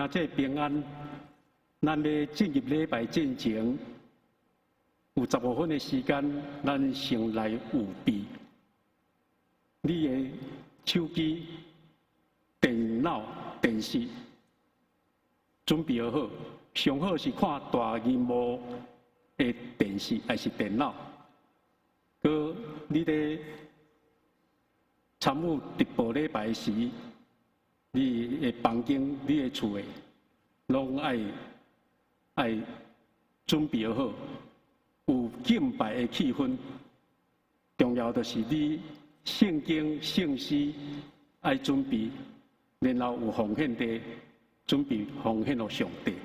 領這平安，咱欲進入禮拜進前，有15分的時間，咱先來預備。你的手機、電腦、電視準備好，上好是看大螢幕的電視還是電腦。閣你咧參與直播禮拜時，你的房間、你的厝的，攏愛愛準備好，有敬拜的氣氛。重要就是你聖經、聖詩愛準備，然後有奉獻的準備奉獻予上帝。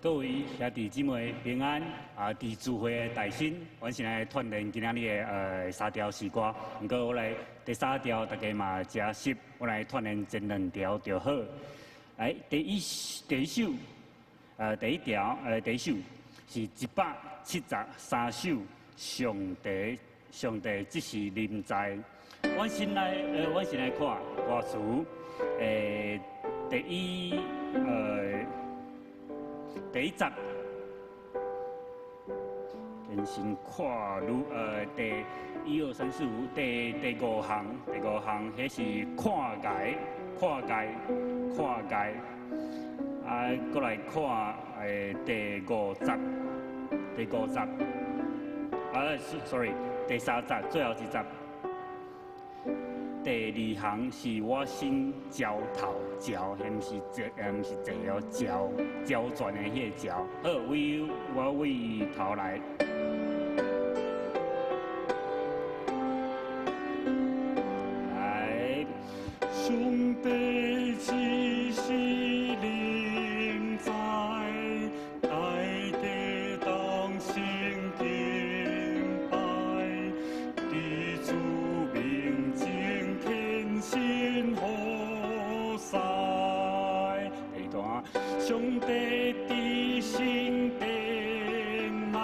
各位兄弟姊妹平安啊！佇聚會的大新，阮先來串聯今仔日的三條詩歌。毋過我來第三條大家嘛誠熟，我來串聯前兩條就好。來，第一首，第一條，第一首是173首，上帝，上帝這是臨在。阮先來看歌詞，第一節，先看如第一二三四五，第五行，第五行，彼是看崖，看崖，看崖，啊，閣來看第五節，第五節，啊，sorry，第三節，最後一節。第二行是我心焦頭焦，彼毋是坐，毋是坐哦，焦焦轉的彼個焦。好，為我為頭來。來，上帝這是臨在，大家同心敬拜，佇主面前虔誠服侍。第二段，上帝佇聖殿內，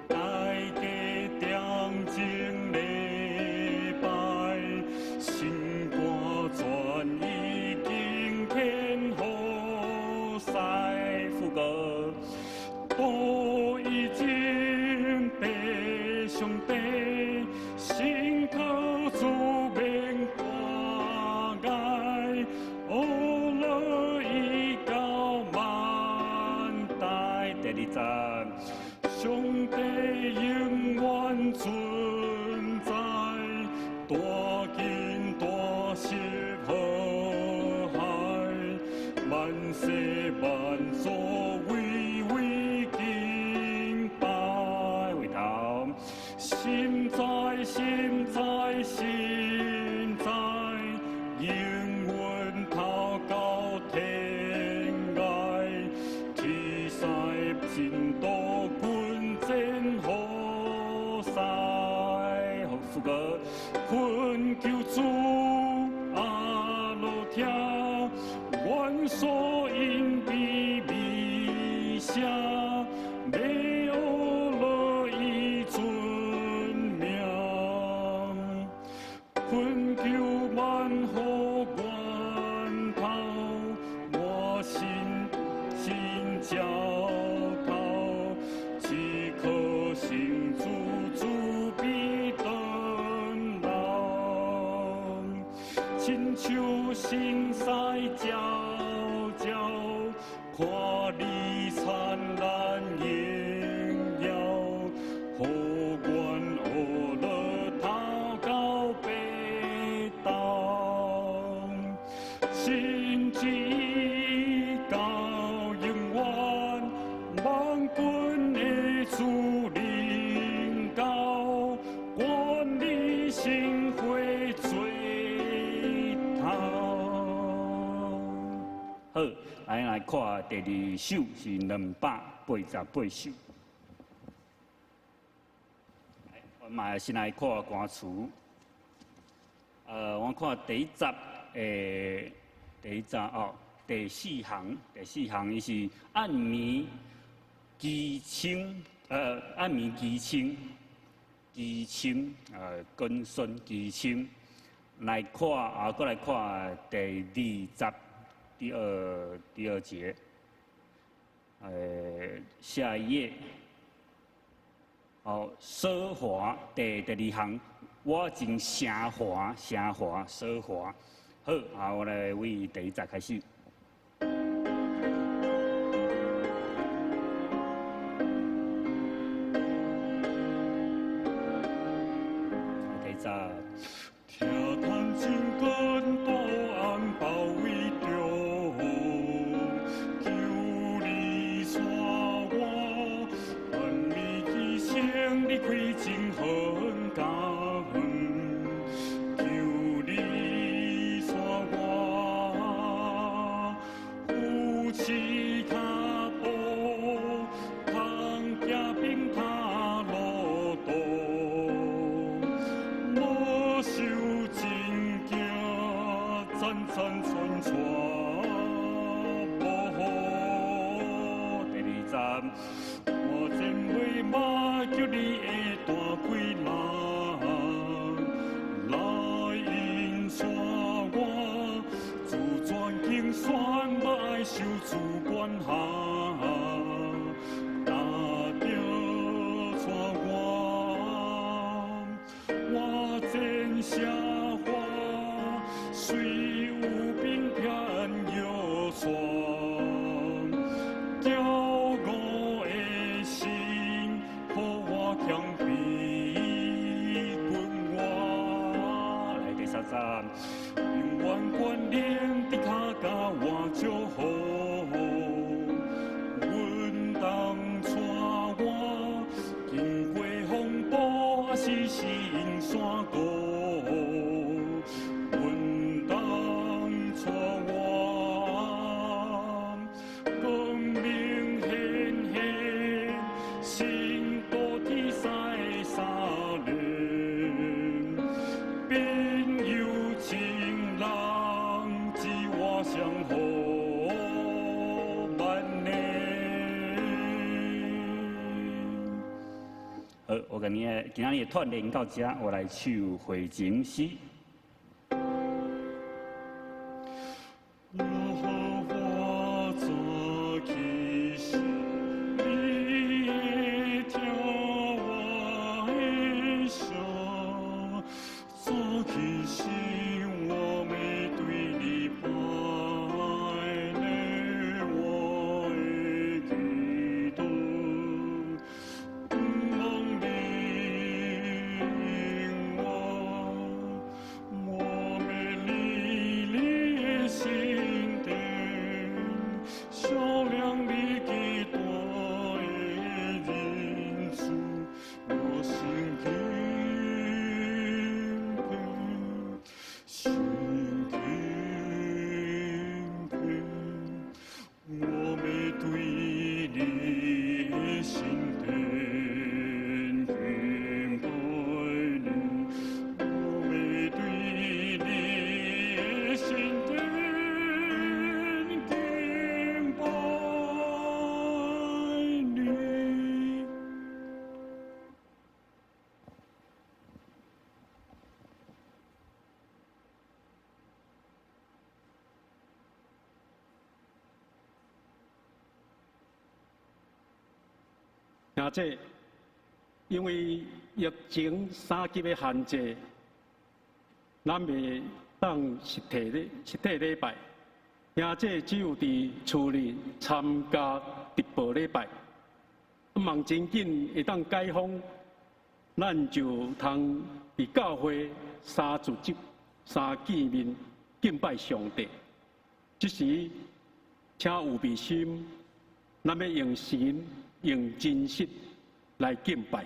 大家點鐘禮拜，心肝全意敬虔服侍。副歌，都已經被上帝信靠主免看礙，學樂意到萬代。第二節，上帝永遠存在，大經大實和諧，萬世萬族畏畏敬拜，回頭。心在心在心在，永遠頭到天涯，天使真多軍戰何塞，副歌懇求主阿羅聽，願所應的彌撒，要樂以尊名，懇求萬福源頭，我心心澆頭，一顆心主主必登老，親像星賽皎皎，看你燦爛榮耀，予阮學樂頭到白晝，心志到永遠，萬軍的主臨到，願你聖會最頭。好，來看第二首是288首。我嘛先來看歌詞。我看第一節的第一節哦，第四行，第四行伊是按暝祈請，按暝祈請，祈請，根孫祈請。來看啊，閣來看第二節，第二節，下一頁。哦，奢華第二行，我真奢華，奢華，奢華。好，啊，我來為第一節開始。第一節。聽嘆真根多暗包圍著，求你帶我，按暝祈請你開真好工，求你帶我，扶持跤步，通行平坦路途。無受真驚，層層穿穿無。第二節，我真袂馬求你的大開人，來引帶我，自全經選愛受主管轄，打著帶我，我真奢華，雖有兵偏藥帶，驕傲的心，予我強逼君我。來第三節，永遠關聯的跤甲我祝福，阮當帶我經過風暴，也是行山谷，阮當帶我光明顯現，聖道天使撒冷，朋友情人只我相好萬年。好，我今日今仔日團練到這，我來唱回程詩。耶和華早起時，你會聽我的聲。早起時，我欲對你拜禮，我的祈禱，望你應我，我欲離你的聖殿，心敬虔，我欲對你的聖殿敬拜你，我欲對你的聖殿敬拜你。兄弟，因為疫情三級的限制，咱袂當實體禮拜。兄弟只有佇厝裡參加直播禮拜。望真緊會當解封，咱就通佇教會三組織、三見面敬拜上帝。這時，請預備心，咱欲用神、用真實來敬拜。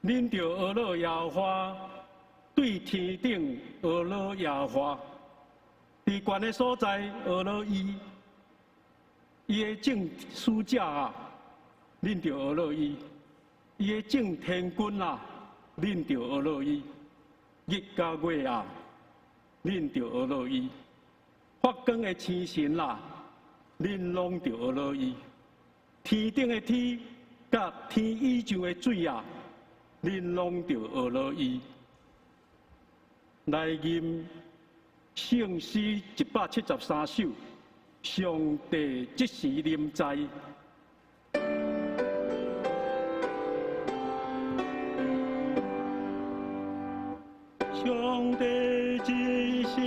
恁著阿樂耶和華，對天頂阿樂耶和華，佇懸的所在阿樂伊，伊的眾使者啊，恁著阿樂伊；伊的眾天軍啊，恁著阿樂伊；日佮月啊，恁著阿樂伊；發光的星辰啊，恁攏著阿樂伊；天頂的天，佮天以上的水啊，恁攏著阿樂伊。來吟聖詩173首，上帝這時臨在。上帝這時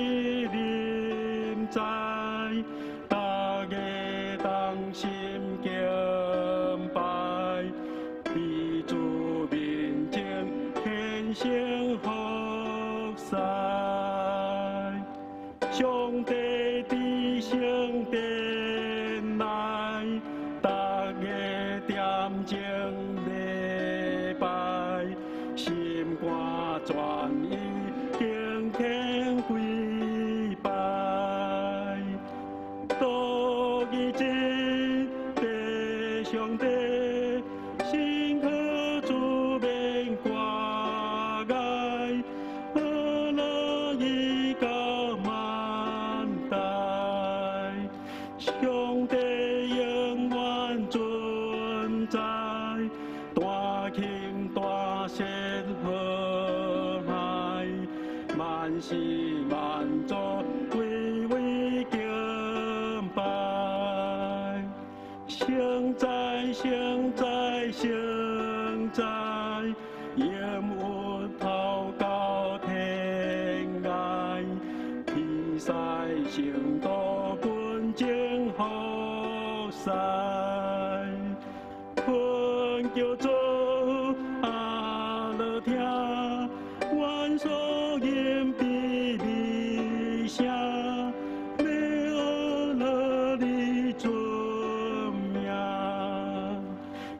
臨在，大家同心敬拜，佇主面前獻上服侍。上帝佇聖殿內，逐个踮鐘禮拜，心肝全意敬虔跪拜。獨一真的上帝，心可主免掛礙，阿樂伊到萬代，上帝永遠存在，大輕大小和諧，萬事萬族歸位敬拜，聖哉聖哉聖哉，永遠頭到天涯，天使聖徒群眾服侍，恳求主阿樂聽，願所音悲美声，欲学乐你尊名，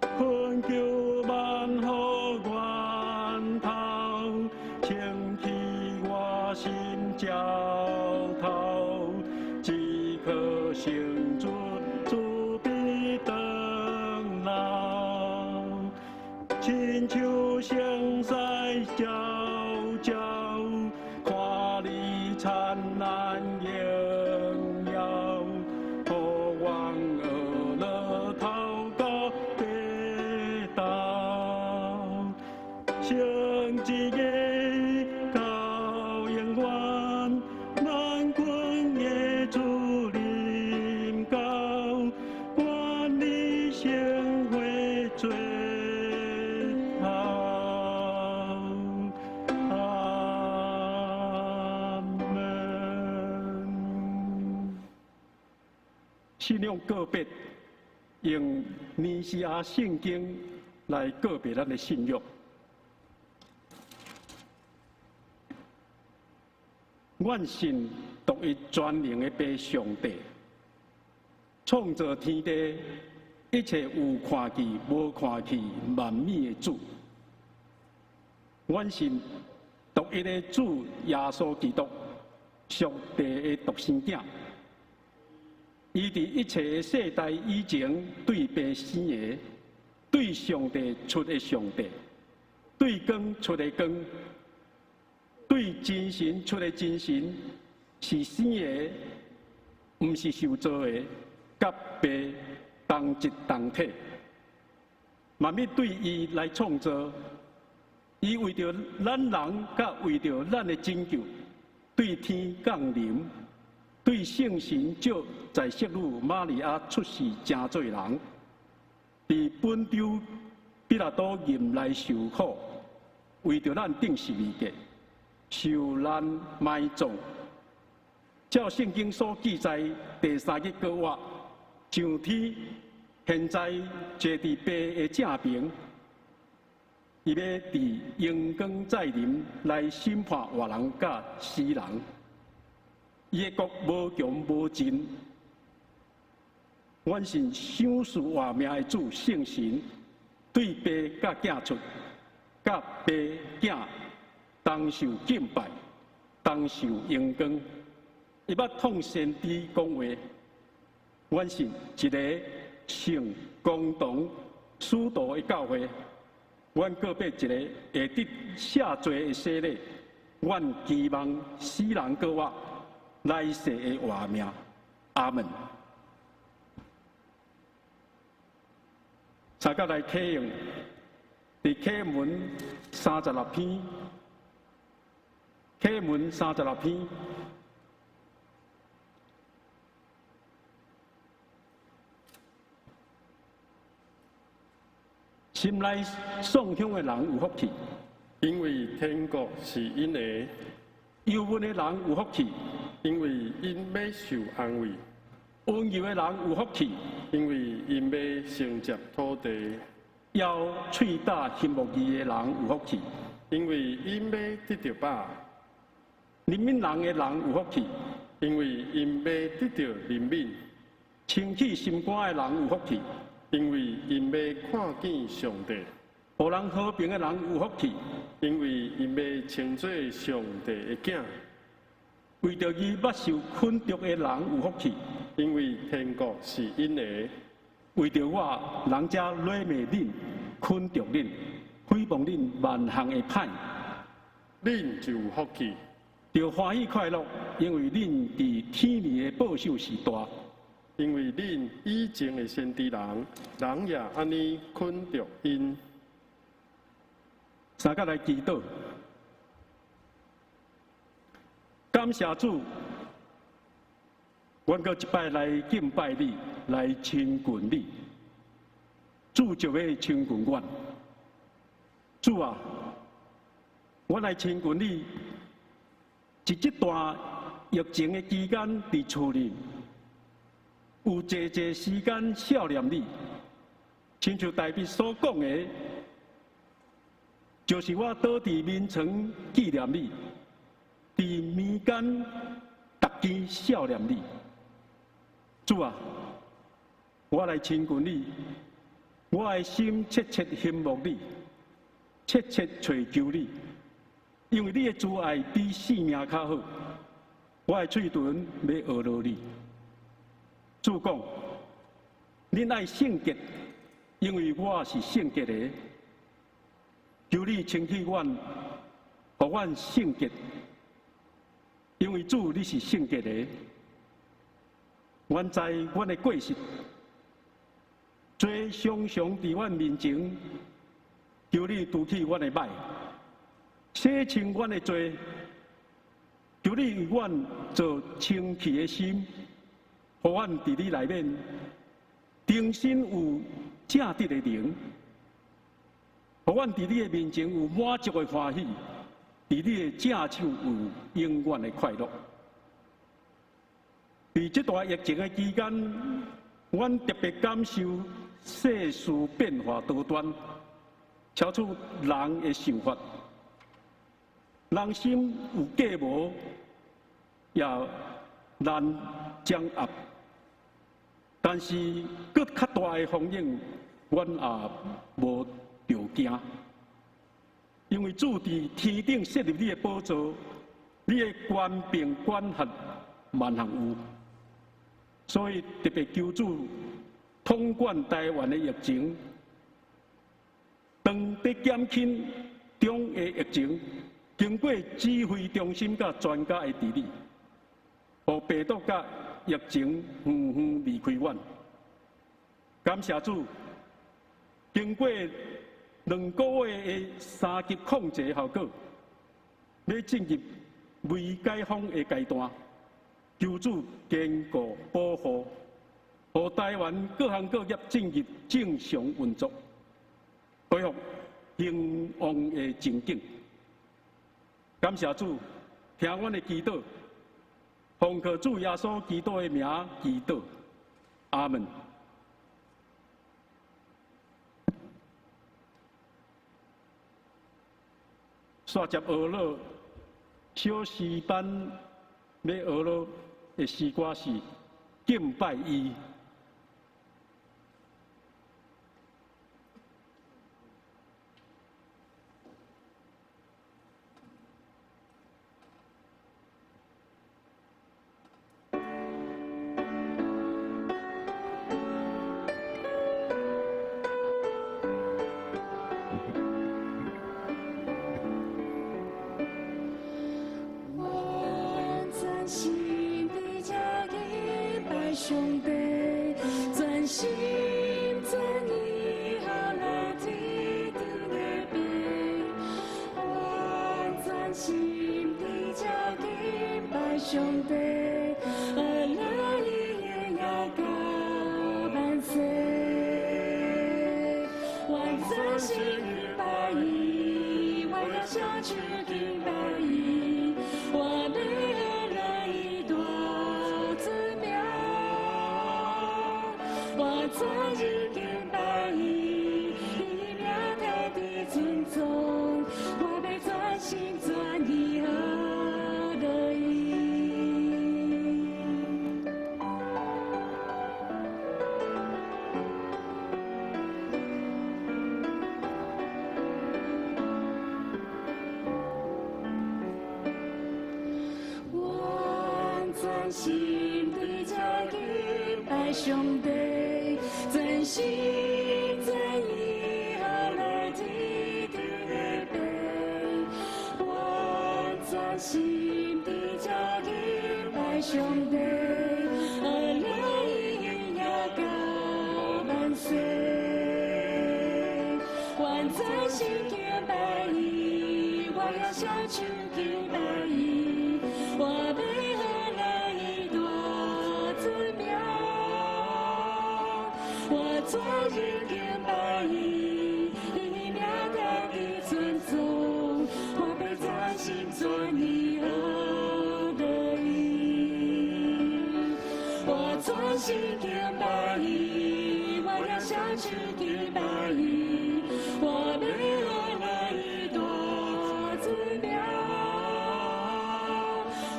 恳求万福源头，清去我心焦头，只可成主慈悲长老，亲像圣师照照，看你灿烂荣耀，予阮学乐头到地头，成一个到永远，万军的主临到，愿你圣血最后。阿门。信仰告别，用尼西亚圣经来告别咱的信仰。阮信独一全能的父上帝，创造天地一切有看见无看见万物的主。阮信独一的主耶稣基督，上帝的独生囝。伊伫一切的世代以前对父生的，对上帝出的上帝，对光出的光，对真神出的真神，是生的，毋是受造的，佮父同质同体。万物对伊来创造，伊为著咱人，佮为著咱的拯救，对天降临，对圣神借在圣女玛利亚出世成做人，伫本丢彼拉多入来受苦，为著咱钉十字架，受难埋葬。照圣经所记载，第三日复活，上天，现在坐伫父的正边，伊欲伫荣光再临来审判活人佮死人。伊的国无穷无尽。阮信赏赐活命的主圣神，对父佮囝出，佮父囝同受敬拜，同受荣光。伊捌通先知讲话，阮信一个圣公同使徒的教会，阮告别一个会得赦罪的洗礼，阮期望死人复活，来世的活命。阿门。大家来启用，伫启文三十六篇，启文三十六篇。心内丧乡的人有福气，因为天国是𪜶的；忧闷的人有福气，因为𪜶欲受安慰；温柔的人有福气，因为𪜶欲承接土地；枵喙焦欣慕义的人有福气，因为𪜶欲得著饱；怜悯人的人有福气，因为𪜶欲得著怜悯；清气心肝的人有福气，因为𪜶欲看见上帝；予人和平的人有福气，因为𪜶欲称做上帝的囝；为著义捌受捆缚的人有福气，因为天国是𪜶的；为著我，人才辱骂恁、捆缚恁、诽谤恁万项的歹，恁就有福气，著欢喜快乐，因为恁伫天里的报酬是大。因为恁以前的先知人，人也按呢捆缚𪜶。三角来祈祷，感谢主，阮阁一摆来敬拜你，来亲近你。主就欲亲近阮。主啊，阮来亲近你，伫这段疫情的期间，伫厝里有济济时间想念你，亲像大卫所讲的，就是我倒伫眠床纪念你，佇民間逐更數念你。主啊，我來親近你，我的心切切欣慕你，切切揣求你，因為你的慈愛比性命較好。我的喙唇欲學落你。主講，恁愛聖潔，因為我是聖潔的。求你清洗阮，予阮聖潔，因為主你是聖潔的。阮知阮的過失，罪常常佇阮面前，求你除去阮的歹，洗清阮的罪，求你為阮造清氣的心，予阮佇你內面重新有正直的靈，予阮佇你的面前有滿足的歡喜，佇你的正手有永遠的快樂。佇這段疫情的期間，阮特別感受世事變化多端，超出人的想法。人心有計謀，也難掌握。但是，閣較大的風險，阮也無著驚，因為主佇天頂設立你的寶座，你的權柄管轄萬項有。所以特別求主統管台灣的疫情，當欲減輕中的疫情，經過指揮中心佮專家的治理，予病毒佮疫情遠遠離開阮。感謝主，經過2個月的三級控制效果，欲進入未解封的階段。求主堅固保護，予台灣各行各業進入正常運作，恢復興旺的前景。感謝主，聽阮的祈禱，奉靠主耶穌基督的名祈禱，阿門。煞接學樂小詩班欲學樂的詩歌是敬拜伊。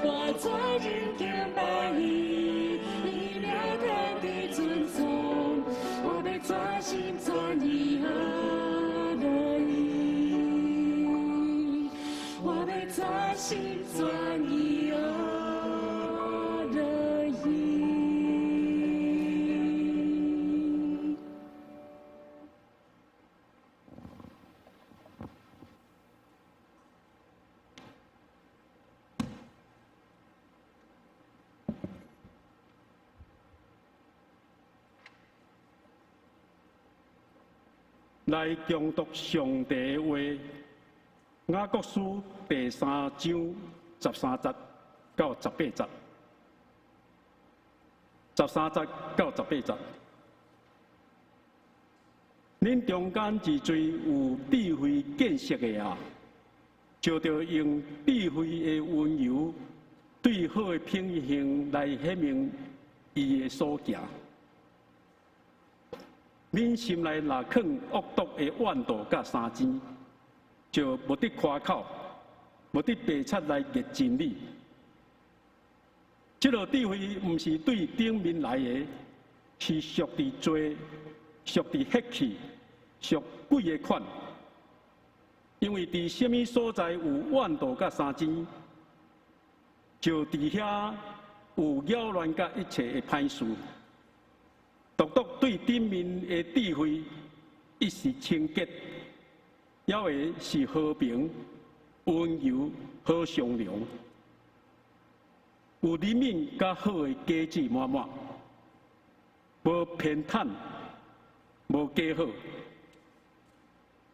我全人敬拜伊，伊名天地尊崇，我欲全心全意学落伊，我欲全心全意学落伊。來恭讀上帝的話，雅各書第三章十三節到十八節，十三節到十八節。恁中間真濟有智慧見識的啊，就著用智慧的溫柔，對好的品行來顯明伊的所行。恁心內若藏惡毒的怨妒佮相爭，就無得誇口，無得白賊來逆真理。這个智慧毋是對頂面來的，是屬佇罪、屬佇血氣、屬鬼的款。因為佇啥物所在有怨妒佮相爭，就佇遐有擾亂佮一切的歹事。獨獨對頂面的智慧，一是清潔，抑會是和平、溫柔、好商量，有憐憫佮好的果子滿滿，無偏袒，無假好。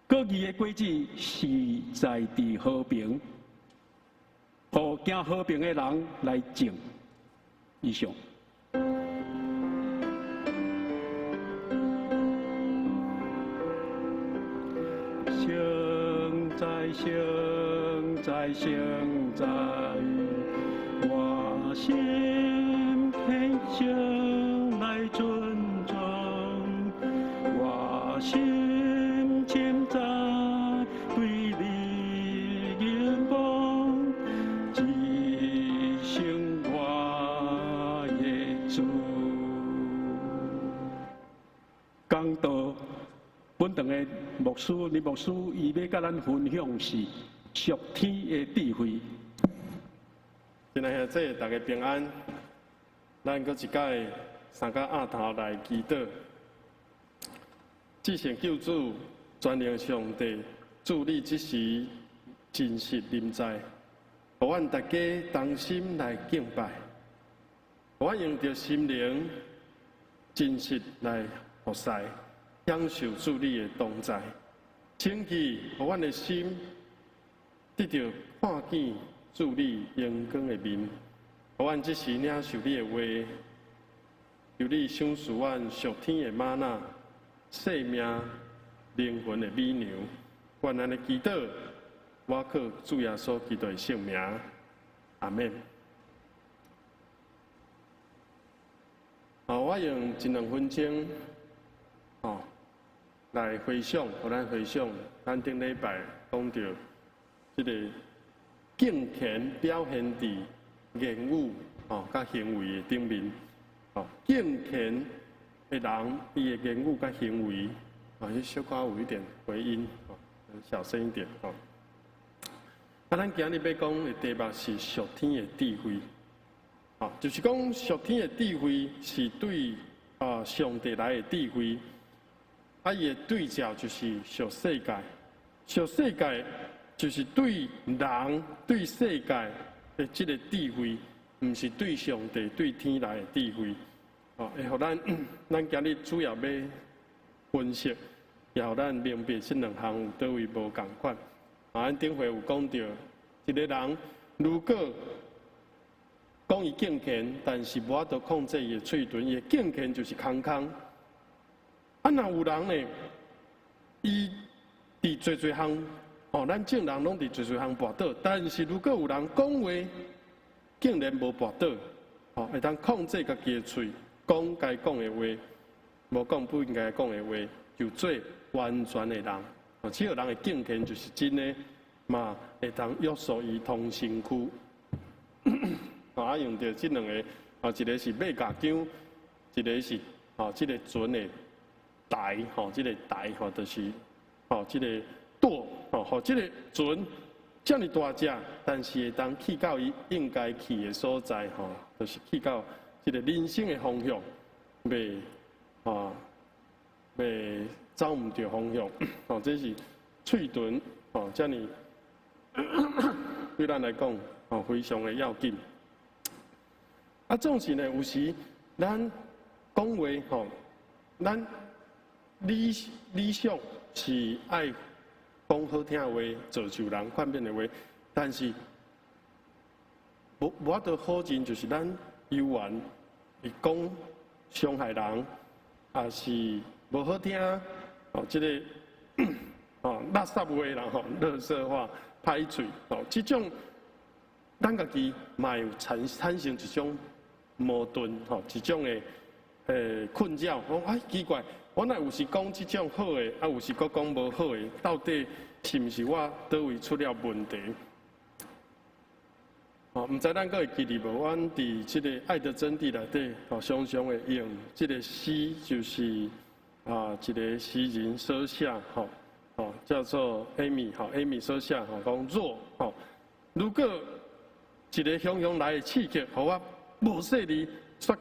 各義的果子是在佇和平，予行和平的人來種。以上。聖哉，聖哉，聖哉，我心天生來尊崇，我心稱讚對你榮光，一生我的主。講道。本堂的牧師林牧師，伊欲佮咱分享是屬天的智慧。親愛兄弟，大家平安。咱閣一擺三更暗頭來祈禱。至聖救主，全能上帝，主你這時真實臨在，予阮大家同心來敬拜，予阮用著心靈真實來服侍。享受主你的同在，請記，予阮的心得著看見主你榮光的面，予阮這時領受你的話，求你賞賜阮屬天的瑪納，生命靈魂的美糧。願咱的祈禱，我靠主耶穌基督的聖名，阿們。好，我用一兩分鐘，哦。來回想，予咱回想，咱頂禮拜講著這個敬虔表現佇言語哦，佮行為的頂面。哦，敬虔的人，伊的言語佮行為，啊，小可有一點回音，哦，小聲一點，哦。啊，咱今日欲講的題目是屬天的智慧，哦，就是講屬天的智慧是對啊上帝來的智慧。啊，伊的對照就是屬世界，屬世界就是對人、對世界的這个智慧，毋是對上帝、對天來的智慧。哦，會予咱，咱今日主要欲分析，也予咱明白這兩項有佗位無仝款。啊，咱頂回有講著，一个人如果講伊敬虔，但是無法度控制伊的喙唇，伊的敬虔就是空空。啊，若有人呢，伊佇濟濟項，哦，咱眾人攏佇濟濟項跋倒，但是如果有人講話，竟然無跋倒，哦，會當控制家己的喙，講該講的話，無講不應該講的話，就做完全的人。哦，這个人的敬虔就是真的，嘛會當約束伊通身軀。啊，用著這兩个，啊，一个是馬甲槳，一个是吼這个船的台，吼，這个台吼，就是吼這个舵，吼，予這个船遮爾大隻，但是會當去到伊應該去的所在，吼，就是去到這个人生的方向，袂啊，袂走毋著方向，吼，這是喙唇，吼，遮爾對咱來講，吼，非常的要緊。啊，總是呢，有時咱講話吼，咱理想是愛講好聽話，造就人勸勉的話，但是無法度否認，就是咱猶原會講傷害人，也是無好聽，哦，這個哦，垃圾話啦吼，垃圾話、歹喙，哦，這種咱家己嘛有產生一種矛盾，吼，一種的困擾。講哎奇怪，我若有時講這種好的，啊有時閣講無好的，到底是毋是我佗位出了問題？哦，毋知咱閣會記得無？阮佇這个愛的真諦內底，哦，常常會用這个詩，就是啊，一個詩人所寫，吼，哦，叫做 Amy，吼，Amy 所寫，吼，講若，吼，如果一个雄雄來的刺激，予我無細膩，煞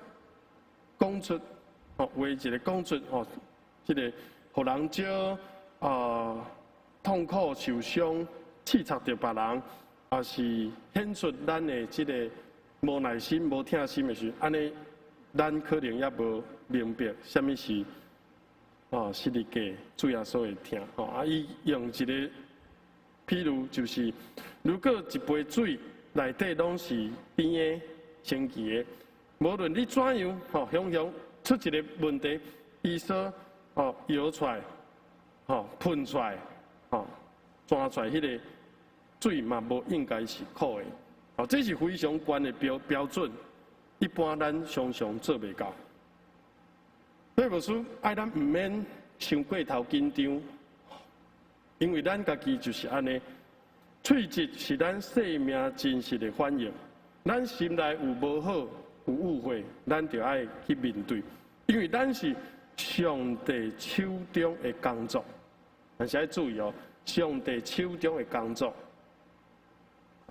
講出，吼，話一个講出，吼，這个予人少啊痛苦受傷，刺插著別人。也是顯出咱的這个無耐心、無疼心的時，按呢，咱可能猶無明白啥物是哦，十字架主耶穌的疼。吼啊，伊用一个譬如，就是如果一杯水內底攏是甜的、清奇的，無論你怎樣吼，雄雄出一个問題，伊所哦搖出來、吼噴出來、吼彈出來彼个水嘛無應該是苦的，哦，這是非常懸的標準，一般咱常常做袂到。所以牧師愛咱毋免傷過頭緊張，因為咱家己就是按呢。喙舌是咱生命真實的反應，咱心內有無好、有誤會，咱就愛去面對，因為咱是上帝手中的工作，但是愛注意哦，上帝手中的工作。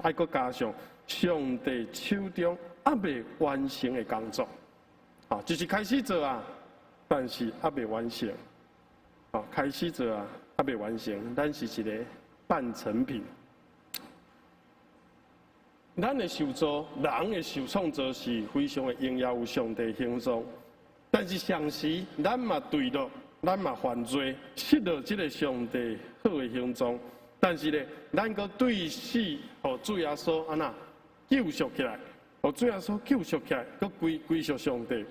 愛閣加上上帝手中猶未完成的工作，啊，就是開始做啊，但是猶未完成，啊，開始做啊，猶未完成，咱是一个半成品。咱的受造，人的受創造是非常的榮耀有上帝形狀，但是同時咱嘛墜落，咱嘛犯罪，失落這个上帝好的形狀。但是咧，咱閣對死，予主耶穌按怎救贖起來，予主耶穌救贖起來，閣歸屬上帝。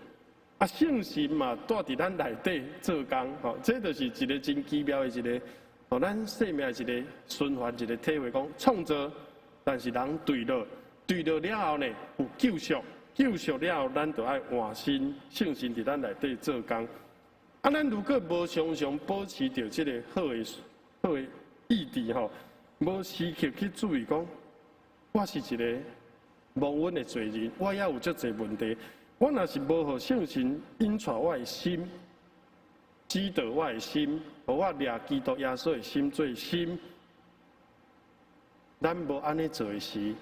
啊，聖神嘛，住佇咱內底做工，吼，這就是一个真奇妙的一个，予咱生命的一个循環，一个體會，講創造，但是人墜落，墜落了後呢，有救贖，救贖了後，咱就愛換新，聖神佇咱內底做工。啊，咱如果無常常保持著這个好的意志吼，無時刻去注意講，我是一个蒙恩的罪人，我猶有足濟問題。我若是無予聖神引帶我的心，指導我的心，予我掠基督耶穌的心做心，咱無按呢做的時，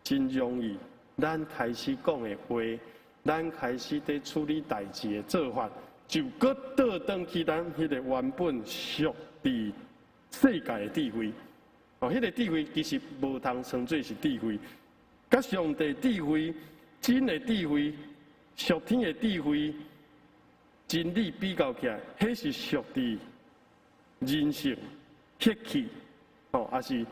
真容易，咱開始講的話，咱開始佇處理代誌的做法，就閣倒轉去咱彼个原本屬佇世界的智慧，哦，彼个智慧其實無通稱做是智慧，佮上帝智慧、真的智慧、屬天的智慧、真理比較起來，彼是屬佇人性、血氣，哦，抑是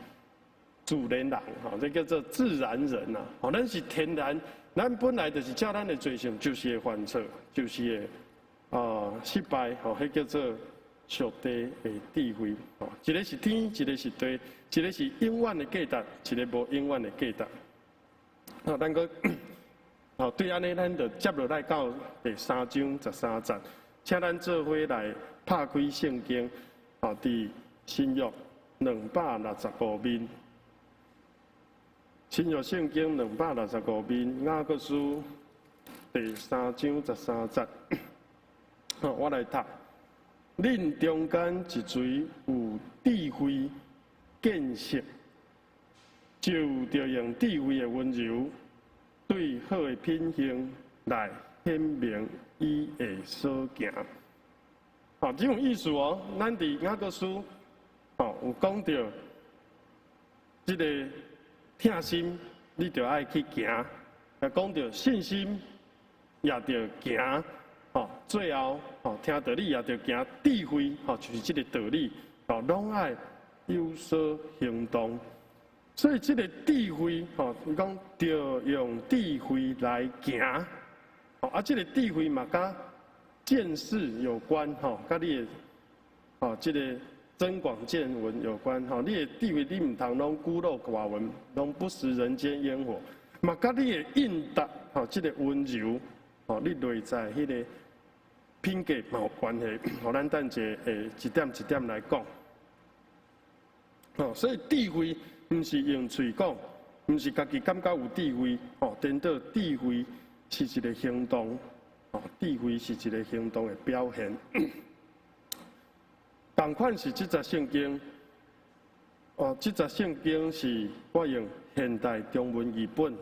自然人，吼，這叫做自然人啊。哦，咱是天然，咱本來就是照咱的罪性，就是會犯錯，就是會啊失敗，吼，彼叫做屬地的智慧，哦，一个是天，一个是地，一个是永遠的價值，一个無永遠的價值。啊，咱閣，哦，對按呢，咱就接落來到第三章十三節，請咱做伙來拍開聖經，哦，佇新約265面，新約聖經265面，雅各書第三章十三節，我來讀。恁中間一誰有智慧見識，就著用智慧的溫柔，對好的品行來顯明伊的所行。好，這種意思哦，咱佇雅各書哦有講著這个疼心，你著愛去行；也講著信心，也著行。吼，最後吼聽道理也著行，智慧吼就是這个道理，吼攏愛有所行動。所以這个智慧吼，伊講著用智慧來行。吼啊，這个智慧嘛，佮見識有關吼，佮你的吼這个增廣見聞有關吼。你的智慧你毋通攏孤陋寡聞，攏不食人間煙火。嘛，佮你的應答吼，這个溫柔吼，你內在彼个品格嘛有關係。吼，咱等下會一點一點來講。吼，所以智慧毋是用喙講，毋是家己感覺有智慧，吼，顛倒智慧是一个行動，吼，智慧是一個行動的表現。仝款是這節聖經，哦，這節聖經是我用現代中文譯本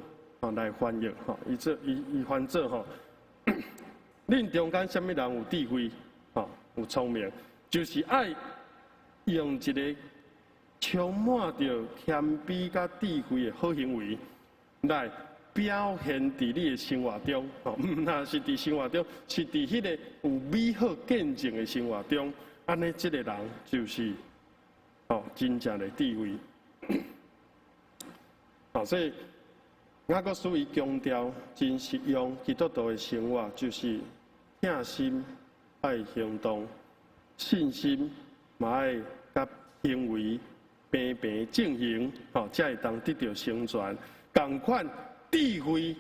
哦來翻譯，吼，伊做伊伊翻做吼，恁中間啥物人有智慧，吼，有聰明，就是愛用一个充滿著謙卑佮智慧的好行為來表現佇你的生活中，吼，毋但是佇生活中，是佇彼个有美好見證的生活中，按呢，這个人就是吼真正的智慧。好，所以雅各書伊強調真實用基督徒的生活，就是疼心愛行動，信心嘛愛佮行為平平正行，吼，才會當得著成全。仝款智慧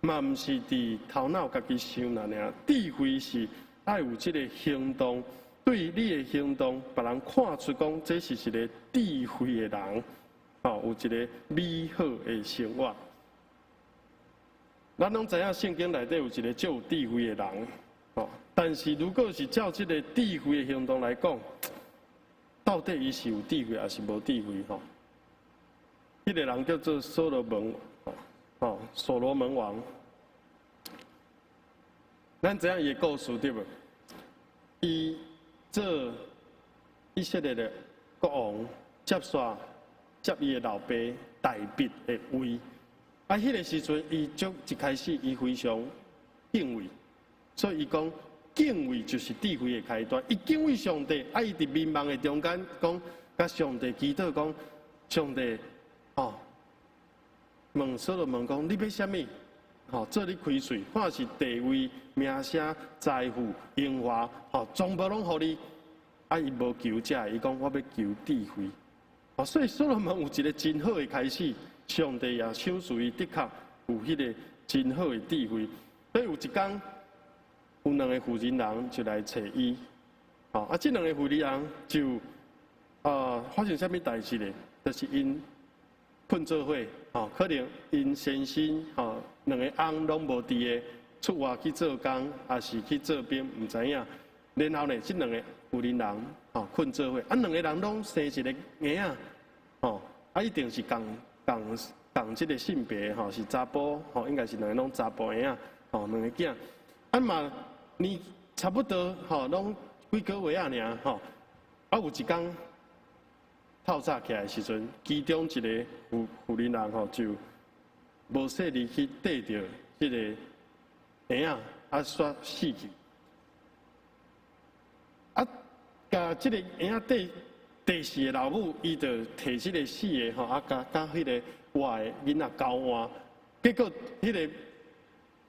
嘛，毋是佇頭腦家己想爾爾，智慧是愛有這个行動，對你的行動，別人看出講這是一个智慧的人，吼，有一个美好的生活。咱攏知影聖經內底有一个足有智慧的人，吼，但是如果是照這个智慧的行動來講，到底伊是有智慧還是無智慧？吼，彼个人叫做所羅門，吼，所羅門王。咱知影伊的故事對無？伊做以色列的國王，接續接伊的老爸大衛的位。啊，彼个時陣，伊就一開始伊非常敬畏，所以伊講敬畏就是智慧的開端。伊敬畏上帝，啊，伊佇眠夢的中間講，佮上帝祈禱講，上帝，哦，問所羅門講，你欲啥物？吼，做你開喙，看是地位、名聲、財富、榮華，吼，全部攏予你。啊，伊無求這个，伊講我欲求智慧。哦，所以所羅門有一个真好的開始，上帝也賞賜伊的確有彼个真好的智慧。所以有一工，有兩个婦人人就來揣伊，吼，啊，這兩個婦人人就啊發生啥物代誌咧？就是𪜶睏做伙，吼，可能𪜶先生吼兩个翁攏無佇个，出外去做工，抑是去做兵，毋知影。然後呢，這兩個婦人人吼睏做伙，啊，兩個人攏生一個嬰仔，吼，啊，一定是仝仝仝這个性別吼，是查埔吼，應該是兩个攏查埔嬰仔，吼，兩个囝，啊嘛，年差不多吼，攏幾個月仔爾吼，啊，有一工透早起來的時陣，其中一個婦婦人人吼就無細膩去綴著彼个嬰仔，啊，煞死去。啊，共這个嬰仔綴第四个老母，伊就提這个死的吼，啊，共共彼个活的囡仔交換，結果彼个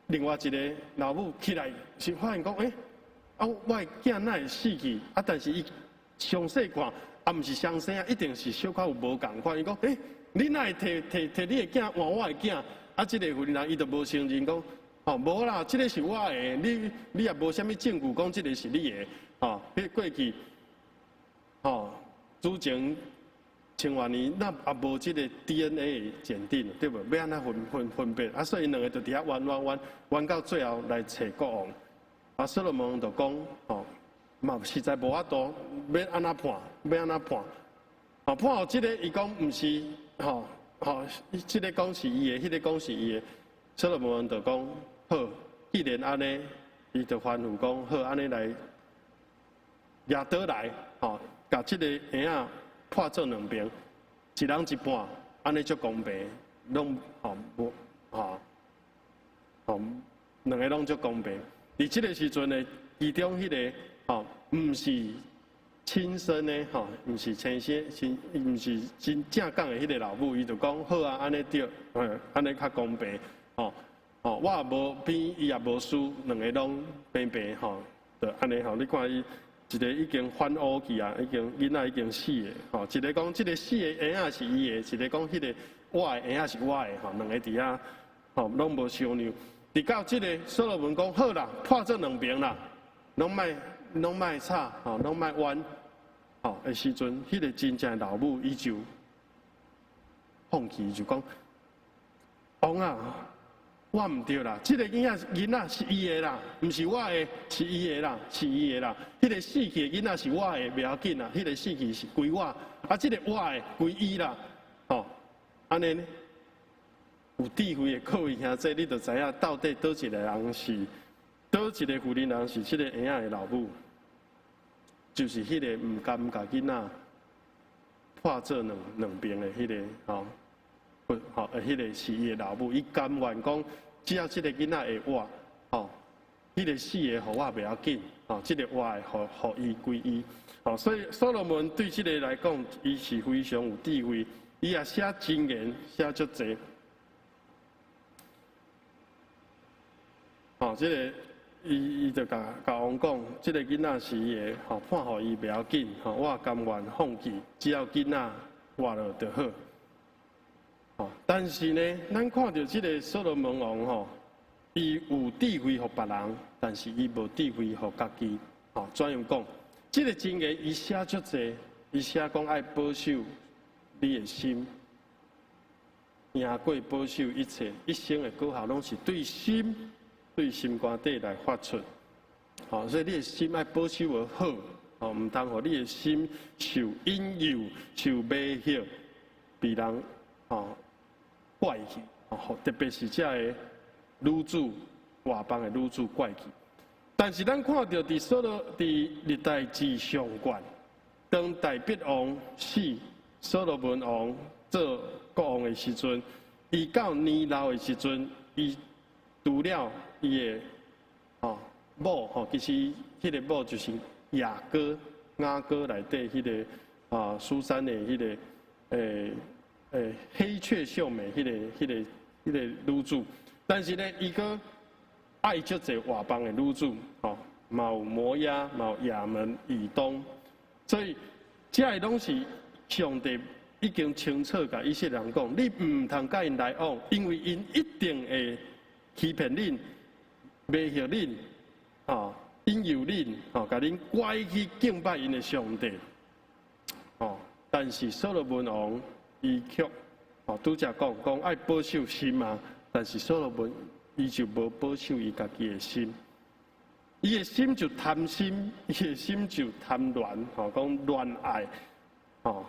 另外一个老母起來是發現講，欸，啊，我的囝哪會死去？啊，但是伊詳細看，啊，毋是雙生啊，一定是小可有無仝款。伊講，欸，你哪會提提提你的囝換我的囝？啊，這个婦人伊就無承認講，吼，無啦，這个是我的，你你也無啥物證據講這个是你的，吼，彼過去，吼，主前千外年，那也無這个 DNA 鑑定，對無？欲按怎分別？啊，所以𪜶兩个就佇遐冤冤冤冤到最後來揣國王。啊，所羅門就講，吼，嘛實在無法度，欲按怎判？欲按怎判？吼，判予這个，伊講毋是，吼吼，這个講是伊的，彼个講是伊的。所羅門就講，好，既然按呢，伊就吩咐講，好，按呢來，舉刀來，吼，共這个嬰仔破做兩邊，一人一半，按呢足公平，攏吼無吼吼兩个攏足公平。佇這个時陣呢，其中彼个吼，毋是親生的吼，毋是親生，親毋是真正講的彼个老母，伊就講好啊，按呢對，按呢較公平，吼吼，我也無偏，伊也無輸，兩个攏平平吼，就按呢吼，你看伊。一个已經反烏去啊，已經囡仔已經死的，吼！一个講這个死的嬰仔是伊的，一个講彼个活的嬰仔是我的，吼！兩个佇遐，吼，攏無商量。直到這个所羅門講好啦，破做兩邊啦，攏莫攏莫吵，吼，攏莫冤，吼的時陣，彼个真正的老母伊就放棄，就講王啊，我毋對啦，這个囡仔是伊的啦，毋是我的，是伊的啦，是伊的啦。彼个死去的囡仔是我的，袂要緊啦，彼个死去是歸我，啊，這个活的歸伊啦，吼，按呢呢？有智慧的各位兄弟，你就知影到底佗一个人是，佗一个婦人人是這个嬰仔的老母，就是彼个毋甘共囡仔破做兩邊的彼个吼。吼，彼个是伊的老母，伊甘願講，只要這个囡仔會活，吼，彼个死的予我袂要緊，吼，這个活的予伊歸伊，吼，所以所羅門對這个來講，伊是非常有智慧，伊也寫箴言寫足濟，吼，這个伊就共王講，這个囡仔是伊的，吼，判予伊袂要緊，吼，我甘願放棄，只要囡仔活落就好。但是呢，咱看著這个所羅門王吼，伊有智慧予別人，但是伊無智慧予家己。吼，怎樣講？這个箴言伊寫足濟，伊寫講愛保守你的心，贏過保守一切，一生的果效攏是對心、對心肝底來發出。吼，所以你的心愛保守得好，吼，毋通予你的心受引誘、受迷惑，被人吼拐去，吼，特別是這个女子外邦的女子拐去。但是咱看著佇所羅佇歷代志上卷，當大衛王死，所羅門王做國王的時陣，伊到年老的時陣，伊除了伊的吼某吼，其實彼个某就是雅歌，雅歌內底彼个啊書珊的彼个黑雀秀美彼个女子，但是呢，伊閣愛足濟外邦的女子，吼，嘛有摩押，嘛有亞捫、以東，所以這个攏是上帝已經清楚共以色列人講，你毋通佮𪜶來往，因為𪜶一定會欺騙恁、迷惑恁、吼引誘恁，吼共恁拐去敬拜𪜶的上帝，吼。但是所羅門王伊卻吼拄才講講愛保守心嘛，但是所羅門伊就無保守伊家己的心，伊的心就貪心，伊的心就貪戀，吼講戀愛，吼。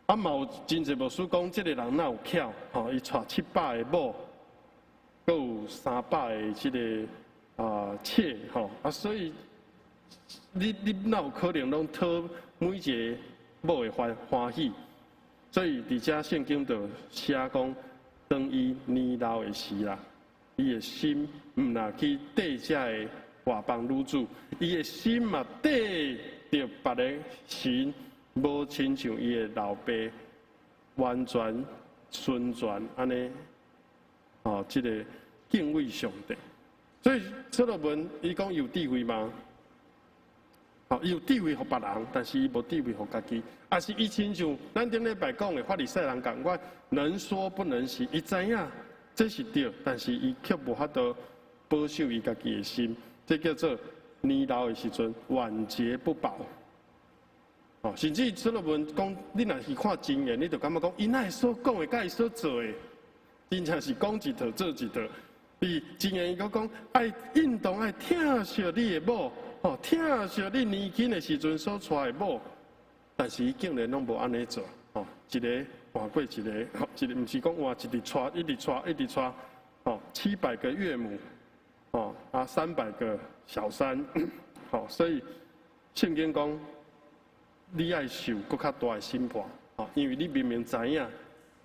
啊嘛有真濟牧師講，這个人若有巧，吼，伊娶700個某，閣有300個這个啊妾，吼啊，所以你哪有可能攏討每一个某的歡喜？所以佇遮聖經就寫講，當伊年老的時啦，伊的心毋若去綴這个外邦女子，伊的心嘛綴著別个神，無親像伊的老爸完全順全按呢，吼，這个敬畏上帝。所以所羅門伊講有智慧嗎？吼，伊有智慧予別人，但是伊無智慧予家己。也是伊親像咱頂禮拜講的法利賽人仝款，能說不能行。伊知影這是對，但是伊卻無法度保守伊家己的心。這叫做年老的時陣晚節不保。哦，甚至所羅門講，你若是看箴言，你就感覺講，伊哪會所講的，佮伊所做的，真正是講一套做一套。伊箴言伊閣講，愛應當愛疼惜你的某，哦，疼惜你年輕的時陣所娶的某，但是伊竟然攏無按呢做，哦，一个換過一个，一个毋是講換一直娶，一直娶，一直娶，哦，700個岳母，哦，啊，300個小三，吼，所以聖經講，你愛受閣較大的審判，哦，因為你明明知影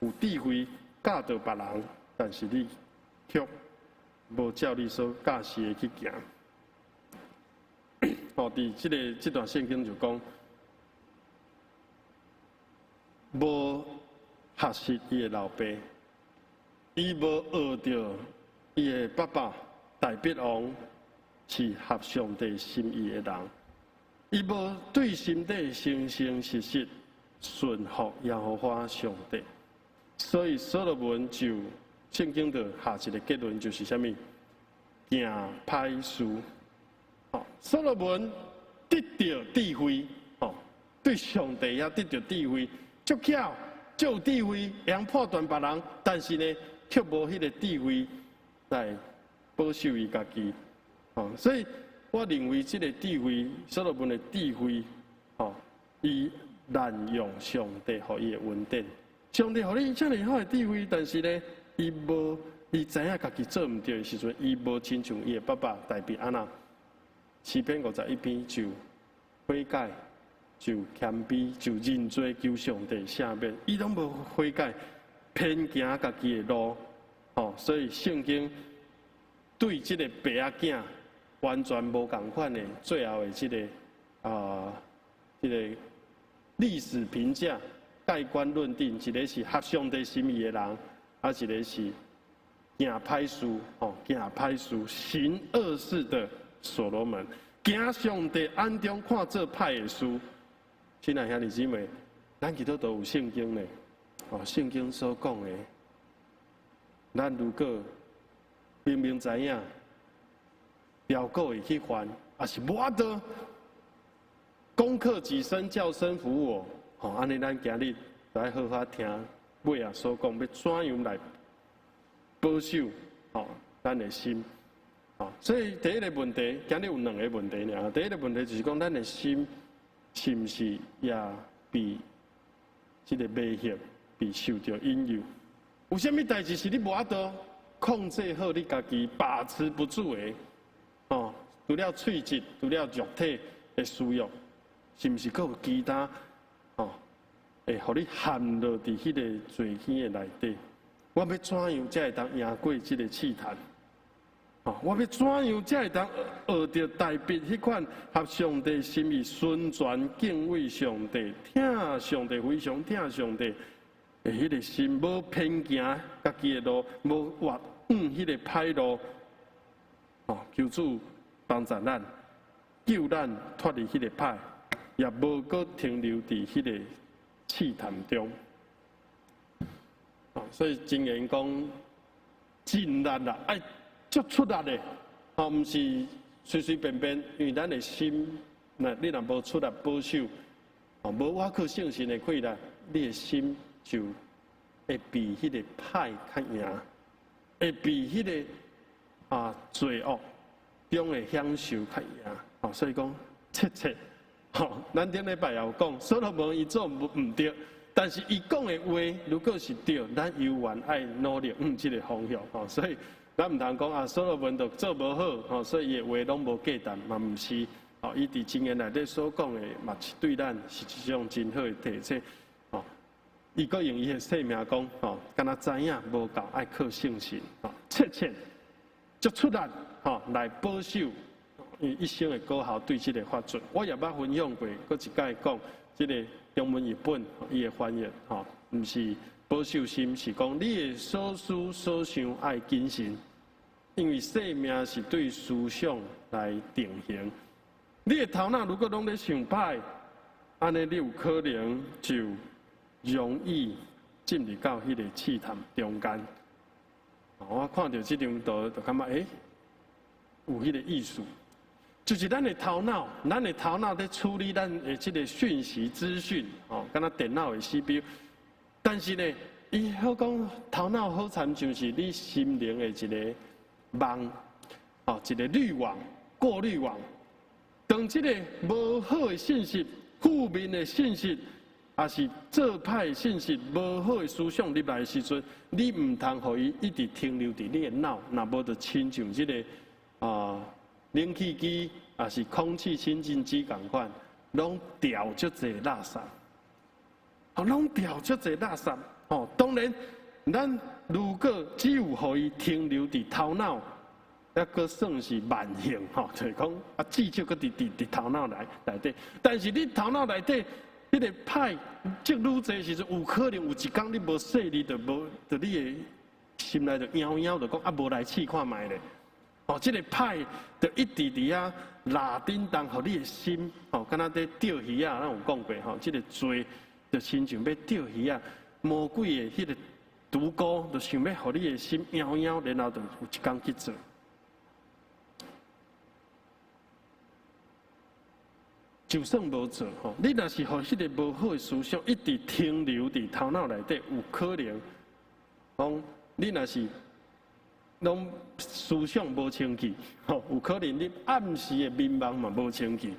有智慧教導別人，但是你卻無照你所教示的去行。哦，佇這个這段聖經就講，無學習伊的老爸，伊無學著伊的爸爸大衛王是合上帝心意的人，伊無對心底誠誠實實順服耶和華上帝，所以所羅門就聖經就下一个結論就是啥物？行歹事。哦，所羅門得著智慧，哦，對上帝也得著智慧，足巧，足有智慧，會用判斷別人，但是呢，卻無彼个智慧來保守伊家己。哦，所以我認為這个智慧，所羅門的智慧，哦，伊濫用上帝予伊的恩典，上帝予你遮爾好的智慧，但是呢，伊無，伊知影家己做毋對的時陣，伊無親像伊的爸爸大衛按呢，詩篇51篇就悔改，就謙卑，就認罪求上帝赦免，伊攏無悔改，偏行家己的路，哦，所以聖經對這个爸仔囝完全無仝款的最後的這个啊，這个歷史評價蓋棺論定，一个是合上帝心意的人，啊，一个是行歹事，哦，行歹事，行惡事的所羅門，行上帝眼中看做歹的事。親愛兄弟姊妹，咱基督徒有聖經呢，哦，聖經所講的，咱如果明明知影，猶閣會去犯，也是無法度。攻克己身，叫身服我。吼，按呢咱今日來好好聽尾仔所講，欲怎樣來保守吼咱的心。吼，所以第一個問題，今日有兩個問題爾。第一個問題就是講，咱的心是毋是也被這个迷惑、被受著引誘？有啥物代誌是你無法度控制好你家己，把持不住的？哦，除了喙舌，除了肉體的私欲，是毋是閣有其他？哦，會予你陷落佇彼个罪坑的內底？我欲怎樣才會當贏過這个試探？哦，我欲怎樣才會當學著大衛彼款合上帝心意、純全敬畏上帝、疼上帝、非常疼上帝的彼个心，無偏行家己的路，無活往彼个歹路。哦，求主幫助咱，救咱脫離彼个歹，也無閣停留佇彼个試探中。哦，所以箴言講盡力啦，愛足出力的，哦，毋是隨隨便便，因為咱的心，若你若無出力保守，哦，無倚靠聖神的氣力，你的心就會比彼个歹較贏，會比彼个啊罪惡中的享受較贏。哦，所以講，切切，吼，咱頂禮拜也有講，所羅門伊做毋對，但是伊講的話如果是對，咱猶原愛努力向這个方向，吼，所以咱毋通講啊，所羅門就做無好，吼，所以伊的話攏無價值，嘛毋是，吼，伊佇箴言內底所講的嘛是對咱是一種真好的提醒，吼，伊閣用伊的性命講，吼，敢若知影無夠，愛靠聖神，吼，切切，足出力，吼，來保守伊一生的果效對這个發出。我也捌分享過，閣一擺講，這个中文譯本伊的翻譯，吼，毋是保守心，是講你的所思所想愛謹慎，因為生命是對思想來定型。你的頭腦如果攏咧想歹，按呢你有可能就容易進入到彼个試探中間。我看著這張圖，就感覺欸，有彼个意思。就是咱的頭腦，咱的頭腦咧處理咱的這个訊息資訊，哦，敢若電腦的 CPU。但是呢，伊好講頭腦好親像是你心靈的一个網，哦，一个濾網、過濾網。當這个無好的信息、負面的信息，抑是做歹的信息、無好的思想入來的時陣，你毋通予伊一直停留佇你的腦，若無就親像這个冷氣機，抑是空氣清淨機仝款，攏掉足濟垃圾，哦，攏掉足濟垃圾。哦，當然，咱如果只有予伊停留佇頭腦，抑閣算是萬幸，吼，就是講啊，至少閣佇頭腦內底。但是你頭腦內底，彼个歹積愈濟時陣，有可能有一工你無細膩，就無，就你的心內就枵枵，就講啊，無來試看覓咧。哦，這个歹就一直佇遐拉叮當，予你的心，哦，敢若咧釣魚仔，咱有講過吼，這个罪就親像欲釣魚仔，魔鬼的彼个毒鈎，就想欲予你的心枵枵，然後就有一工去做。就算無做吼，你若是予彼个無好的思想一直停留佇頭腦內底，有可能講你若是攏思想無清氣，吼，有可能你暗時的眠夢嘛無清氣，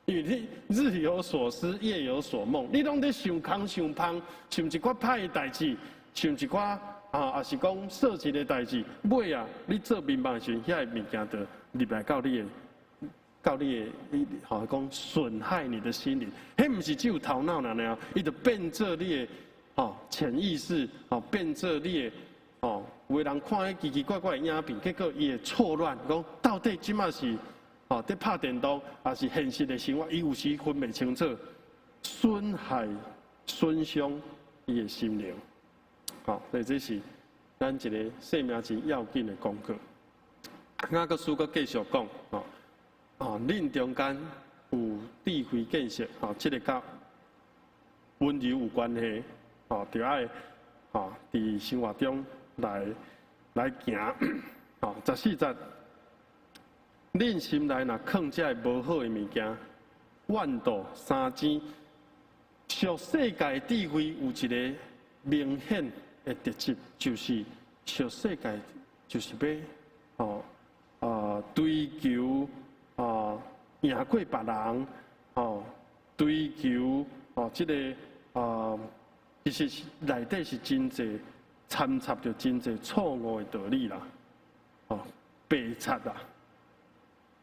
因為你日有所思，夜有所夢，你攏咧想空想芳，想一寡歹的代誌，想一寡啊，抑是講色情的代誌，尾啊，你做眠夢的時陣，遐个物件就入來到你的。到你的，你吼講損害你的心靈，彼毋是只有頭腦爾爾，伊就變做你的吼潛意識，吼變做你的吼，有的人看彼奇奇怪怪的影片，結果伊會錯亂，講到底這馬是吼佇拍電動，抑是現實的生活，伊有時分袂清楚，損害、損傷伊的心靈。吼，所以這是咱一个生命真要緊的功課。雅各書閣繼續講，吼。哦，恁中間有智慧見識，吼，這个佮溫柔有關係，吼，就愛吼佇生活中來行，吼，14節，恁心內若囥這个無好的物件，怨妒、相爭，屬世界智慧有一个明顯的特質，就是屬世界就是欲吼追求。哦，贏過別人，哦，追求哦，這个其實內底是真濟摻雜著真濟錯誤的道理啦，哦，白賊啦，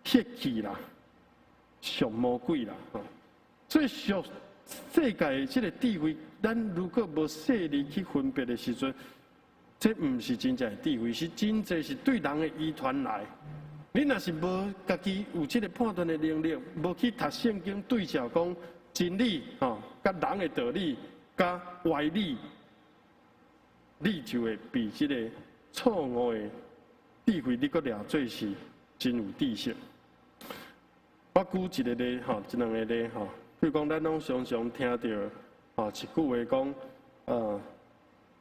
血氣啦，屬魔鬼啦，哦，所以屬世界的這个智慧，咱如果無細膩去分別的時陣，這毋是真正的智慧，是真濟是對人的遺傳來。你若是無家己有這个判斷的能力，無去讀聖經對照講真理吼，佮人的道理，佮歪理，你就會被這个錯誤的智慧，你閣掠做是真有知識。我舉一个例吼，一兩个例吼，比如講，咱攏常常聽著吼一句話講，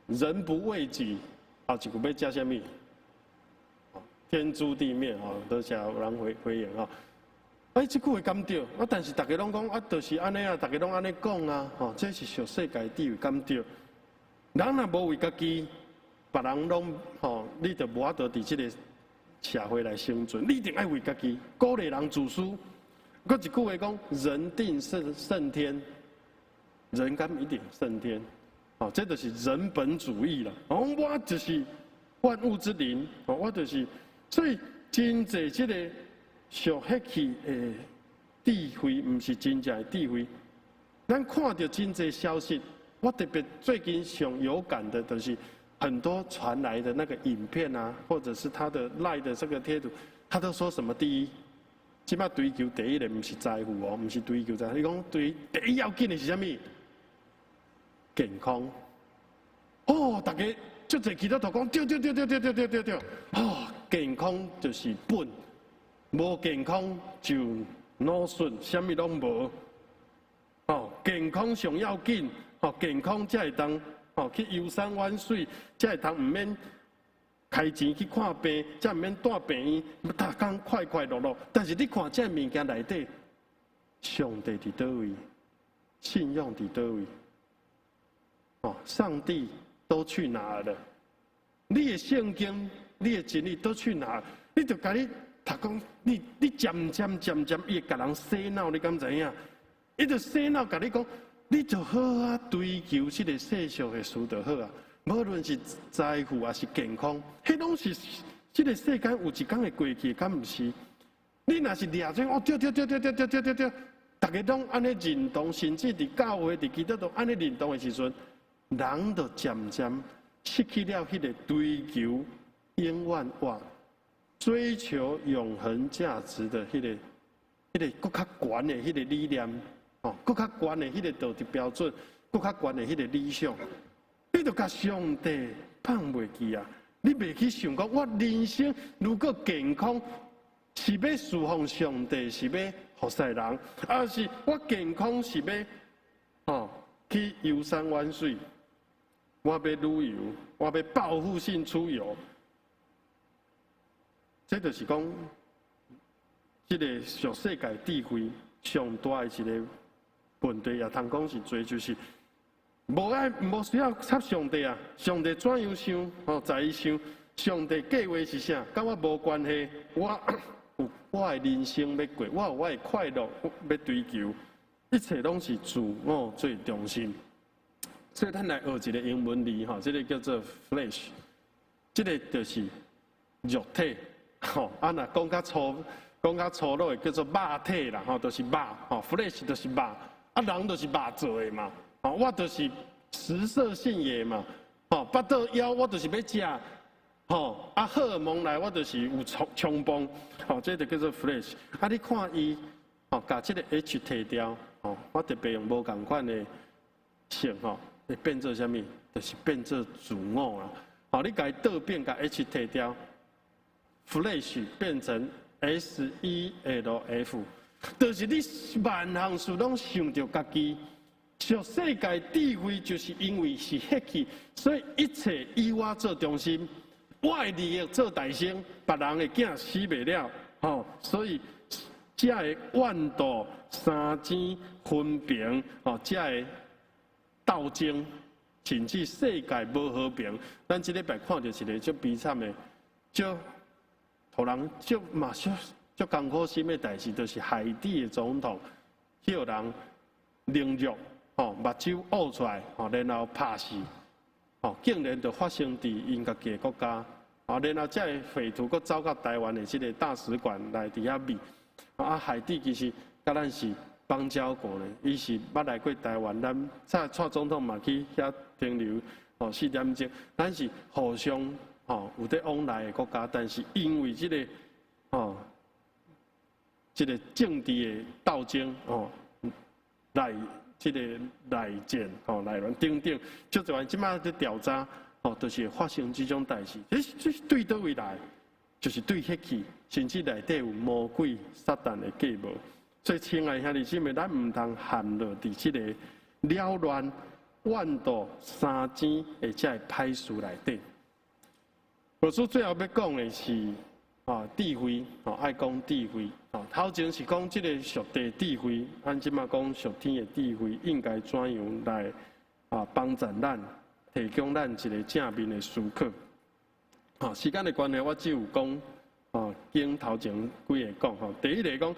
人不為己，後一句欲食啥物？天誅地滅吼，多謝有人回應吼。哎，這句話敢對？啊，但是大家攏講啊，就是按呢啊，大家攏按呢講啊，吼，這是屬世界智慧敢對？人若無為家己，別人攏吼，你就無法度佇這个社會來生存。你一定愛為家己，鼓勵人自私。閣一句話講，人定勝天，人敢一定勝天？哦，這就是人本主義啦。哦，我就是萬物之靈，哦，我就是。所以真濟這个屬血氣的智慧，毋是真正的智慧。咱看著真濟消息，我特別最近上有感的，就是很多傳來的那個影片啊，或者是他的 LINE 的這個貼圖，他都說什麼？第一，這擺追求第一的毋是財富哦，毋是追求財富，伊講對第一要緊的是啥物？健康。哦，大家足濟基督徒講對對對對對對對對對，哦，健康就是本，無健康就腦損，啥物攏無。哦，健康上要緊，哦，健康才會當哦去遊山玩水，才會當毋免開錢去看病，才毋免蹛病院，逐工快快樂樂。但是你看這物件內底，上帝佇佗位？信仰佇佗位？哦，上帝都去哪了？你的聖經、你的真理都去哪？你就共你讀講，你漸漸漸漸，伊會共人洗腦，你敢知影？伊就洗腦，共你講，你就好好追求這个世俗的事就好啊。無論是財富還是健康，彼攏是這个世間有一工會過去，敢毋是？你若是掠準，哦對對對對對對對對對，逐家攏按呢認同，甚至佇教會、佇基督徒按呢認同的時陣，人就漸漸失去了彼个追求永遠活、追求永恆價值的彼個閣較懸的彼个理念，哦，閣較懸的彼个道德標準，閣較懸的彼個理想。你就共上帝放袂記啊！你袂去想講，我人生如果健康，是欲侍奉上帝，是欲服侍人，抑是我健康是欲哦去遊山玩水，我欲旅遊，我欲報復性出遊，這就是講，這个屬世界智慧上大的一个問題，也通講是罪，就是無愛無需要插上帝啊！上帝怎樣想，哦，在伊想，上帝計劃是啥，佮我無關係。我有我的人生欲過，我有我的快樂欲追求，一切攏是自我做中心。所以咱來學一个英文字吼，這个叫做 flesh，這个就是肉體。吼，啊，若講較粗，講較粗魯的叫做肉體啦，吼，就是肉，吼，flesh 就是肉，啊，人就是肉做的嘛。哦，我就是食色性也嘛，吼，腹肚枵我就是欲食，吼，啊，荷爾蒙來我就是有衝衝動，吼，這就叫做 flesh。啊，你看伊，吼，共這个 H 提掉，吼，我特別用無仝款的色，吼，會變做啥物？就是變做自我啦。吼，你共伊倒變，共 H 提掉，flesh 變成 S E L F，就是你萬項事攏想著家己。屬世界智慧就是因為是血氣，所以一切以我做中心，我的利益做大先，別人的囝死袂了，吼，所以才會怨妒、相爭、分平，吼，才會鬥爭，甚至世界無和平。咱這禮拜看著一个足悲慘的，足予人足嘛足足艱苦心的代誌，就是海地的總統，予人凌辱。吼，目睭挖出來，吼，然後拍死，吼，竟然就發生佇𪜶家己的國家，吼，然後這个匪徒閣走到台灣的這个大使館來佇遐覓，啊，海地其實佮咱是邦交國呢，伊是捌來過台灣，咱蔡蔡總統嘛去遐停留，吼，4點鐘，咱是互相吼有佇往來的國家，但是因為這个，吼，這个政治的鬥爭，吼，來。這个內戰、吼內亂等等，就這樣，這擺佇調查，吼，就是發生這種代誌。這是對佗位來？就是對血氣，甚至內底有魔鬼撒旦的計謀。所以，親愛兄弟姊妹，咱毋通陷落佇這个擾亂、怨妒、相爭的這个歹事內底。牧師最後欲講的是，啊，智慧，吼，愛講智慧，吼，頭前是講這个屬地智慧，咱這擺講屬天的智慧，應該怎樣來啊幫助咱，提供咱一个正面的思考。吼，時間的關係，我只有講，吼，經頭前幾个講，吼，第一个講，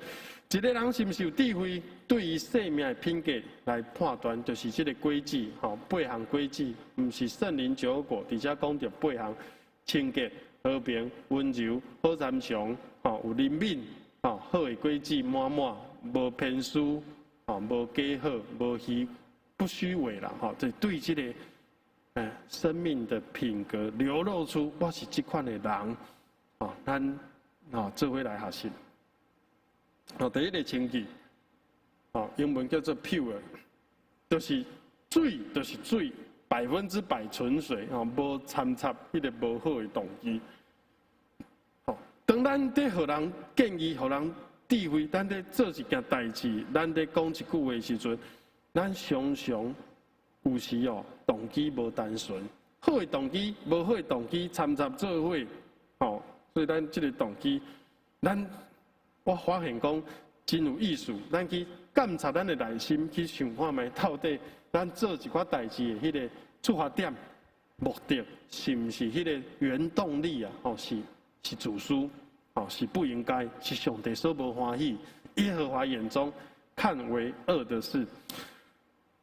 一个人是毋是有智慧，對伊生命的品格來判斷，就是這个果子，吼，八項果子，毋是聖靈九果，佇遮講著八項，清潔、和平、溫柔、好參詳，吼，有憐憫，吼，好的果子滿滿，無偏私，吼，無假好，無虛，不虛偽啦，吼，這對這个，生命的品格流露出我是這款的人，吼，咱吼做伙來學習。吼，第一个清潔，吼，英文叫做 pure，就是水，就是水，100%純水，吼，無摻雜彼个無好的動機。當咱佇予人建議、予人智慧，咱佇做一件代誌，咱佇講一句話的時陣，咱常常有時哦動機無單純。好的動機，無好的動機摻雜做伙，吼，所以咱這個動機，咱我發現講真有意思，咱去監察咱的內心，去想看覓到底咱做一寡代誌的彼個出發點、目的，是毋是彼個原動力啊？吼，是自私，吼，是不應該，是上帝所無歡喜，耶和華眼中看為惡的事。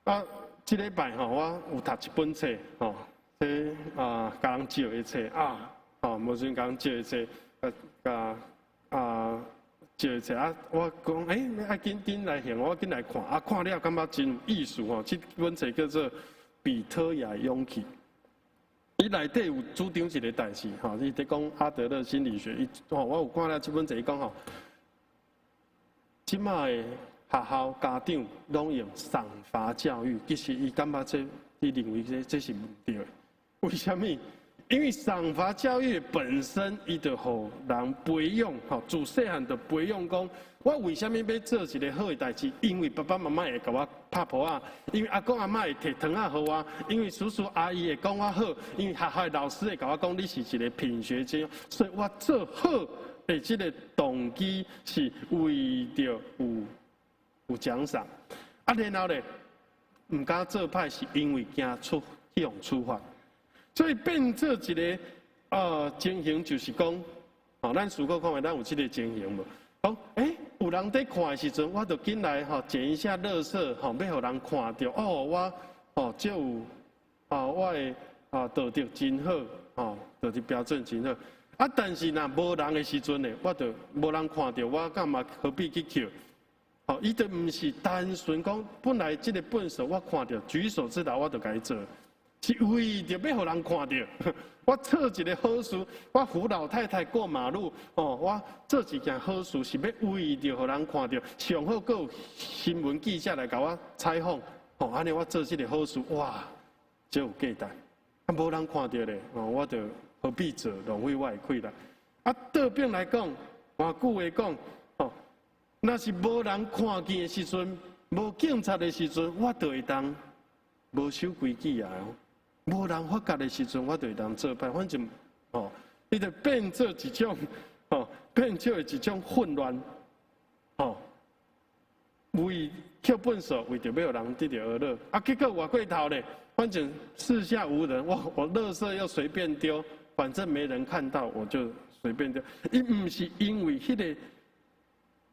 啊，這禮拜吼，我有讀一本冊，吼，這啊，共人借的冊啊，吼，無時陣共人借的冊，啊啊借的冊啊，我講，欸，愛緊緊來還，我緊來看，啊，看了感覺真有意思吼。這本冊叫做《比特亞勇氣》，伊內底有主張一個代誌，吼，伊佇講阿德勒心理學，伊吼，我有看了這本冊，伊講吼，這擺的學校家長攏用賞罰教育，其實伊感覺這，伊認為這是毋對的。為啥物？因為賞罰教育本身，伊就予人培養，吼，自細漢就培養講，我為啥物欲做一個好的代誌？因為爸爸媽媽會共我拍噗仔，因為阿公阿嬤會提糖仔予我，因為叔叔阿姨會講我好，因為學校的老師會共我講你是一個品學兼優，所以我做好的這個動機是為著有獎賞。啊，然後咧，毋敢做歹是因為驚出去予處罰。所以變做一個情形，就是講，吼，咱思考看覓，咱有這個情形無？講，欸，有人佇看的時陣，我就緊來吼撿一下垃圾，吼，欲予人看著，哦，我吼足有，啊，我的啊道德真好，吼，道德標準真好。啊，但是若無人的時陣呢，我就無人看著，我幹嘛何必去抾？吼，伊就毋是單純講，本來這個糞埽我看著，舉手之勞我就共伊做。是為著欲予人看著，我做一個好事，我扶老太太過馬路，哦，我做一件好事是欲為著予人看著，上好閣有新聞記者來共我採訪，哦，按呢我做這個好事，哇，這有價值。啊，無人看著咧，哦，我就何必做，浪費我的氣力。啊，倒轉來講，換句話講，哦，若是無人看見的時陣，無警察的時陣，我就會當無守規矩啊。無人發覺的時陣，我就會當做歹，反正哦，伊就變做一種哦，變做一種混亂，哦，為抾糞埽，為著欲予人得著娛樂，啊，結果換過頭咧，反正四下無人，我垃圾又隨便丟，反正沒人看到，我就隨便丟。伊毋是因為彼個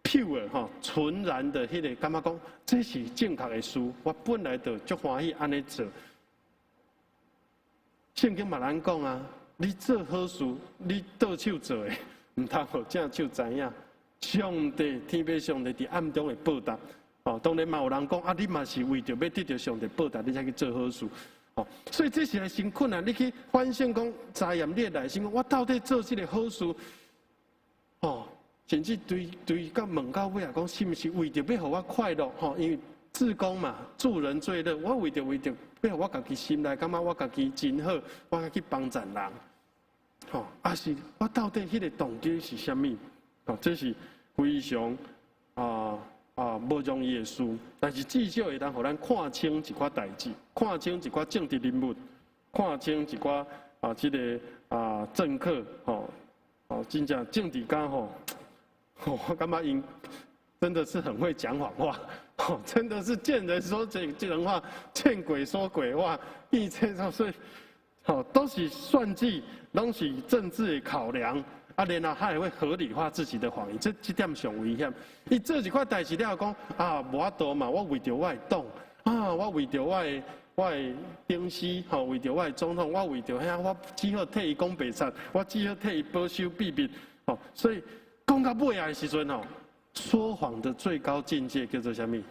pure 吼，純然的彼個感覺講，這是正確的事，我本來就足歡喜按呢做。聖經嘛咱講啊，你做好事，你倒手做的，毋通予正手知影。上帝天父上帝佇暗中會報答。哦，當然嘛有人講啊，你嘛是為著欲得著上帝報答，你才去做好事。哦，所以這是真困難。你去反省講，查驗你的內心，我到底做這個好事，哦，甚至對對到問到尾啊，講是毋是為著欲予我快樂？吼，因為志工嘛，助人最樂。我為著欲予我家己心內感覺我家己真好，我去幫助人。吼，啊是，我到底彼個動機是啥物？吼，這是非常無容易的事，但是至少會當予咱看清一寡代誌，看清一寡政治人物，看清一寡啊這个啊政客，吼，哦，真正政治家吼，我感覺𪜶真的是很會講謊話，吼，真的是見人說人話，見鬼說鬼話，一切都是，吼，都是算計，攏是政治的考量。啊，然後還會合理化自己的謊言，這點上危險。伊做一塊代誌了後講啊，無法度嘛，我為著我的黨，啊，我為著我的頂司，吼，為著我的總統，我為著遐，我只好替伊講白賊，我只好替伊保守秘密，吼。所以講到尾仔的時陣吼，說謊的最高境界叫做啥物？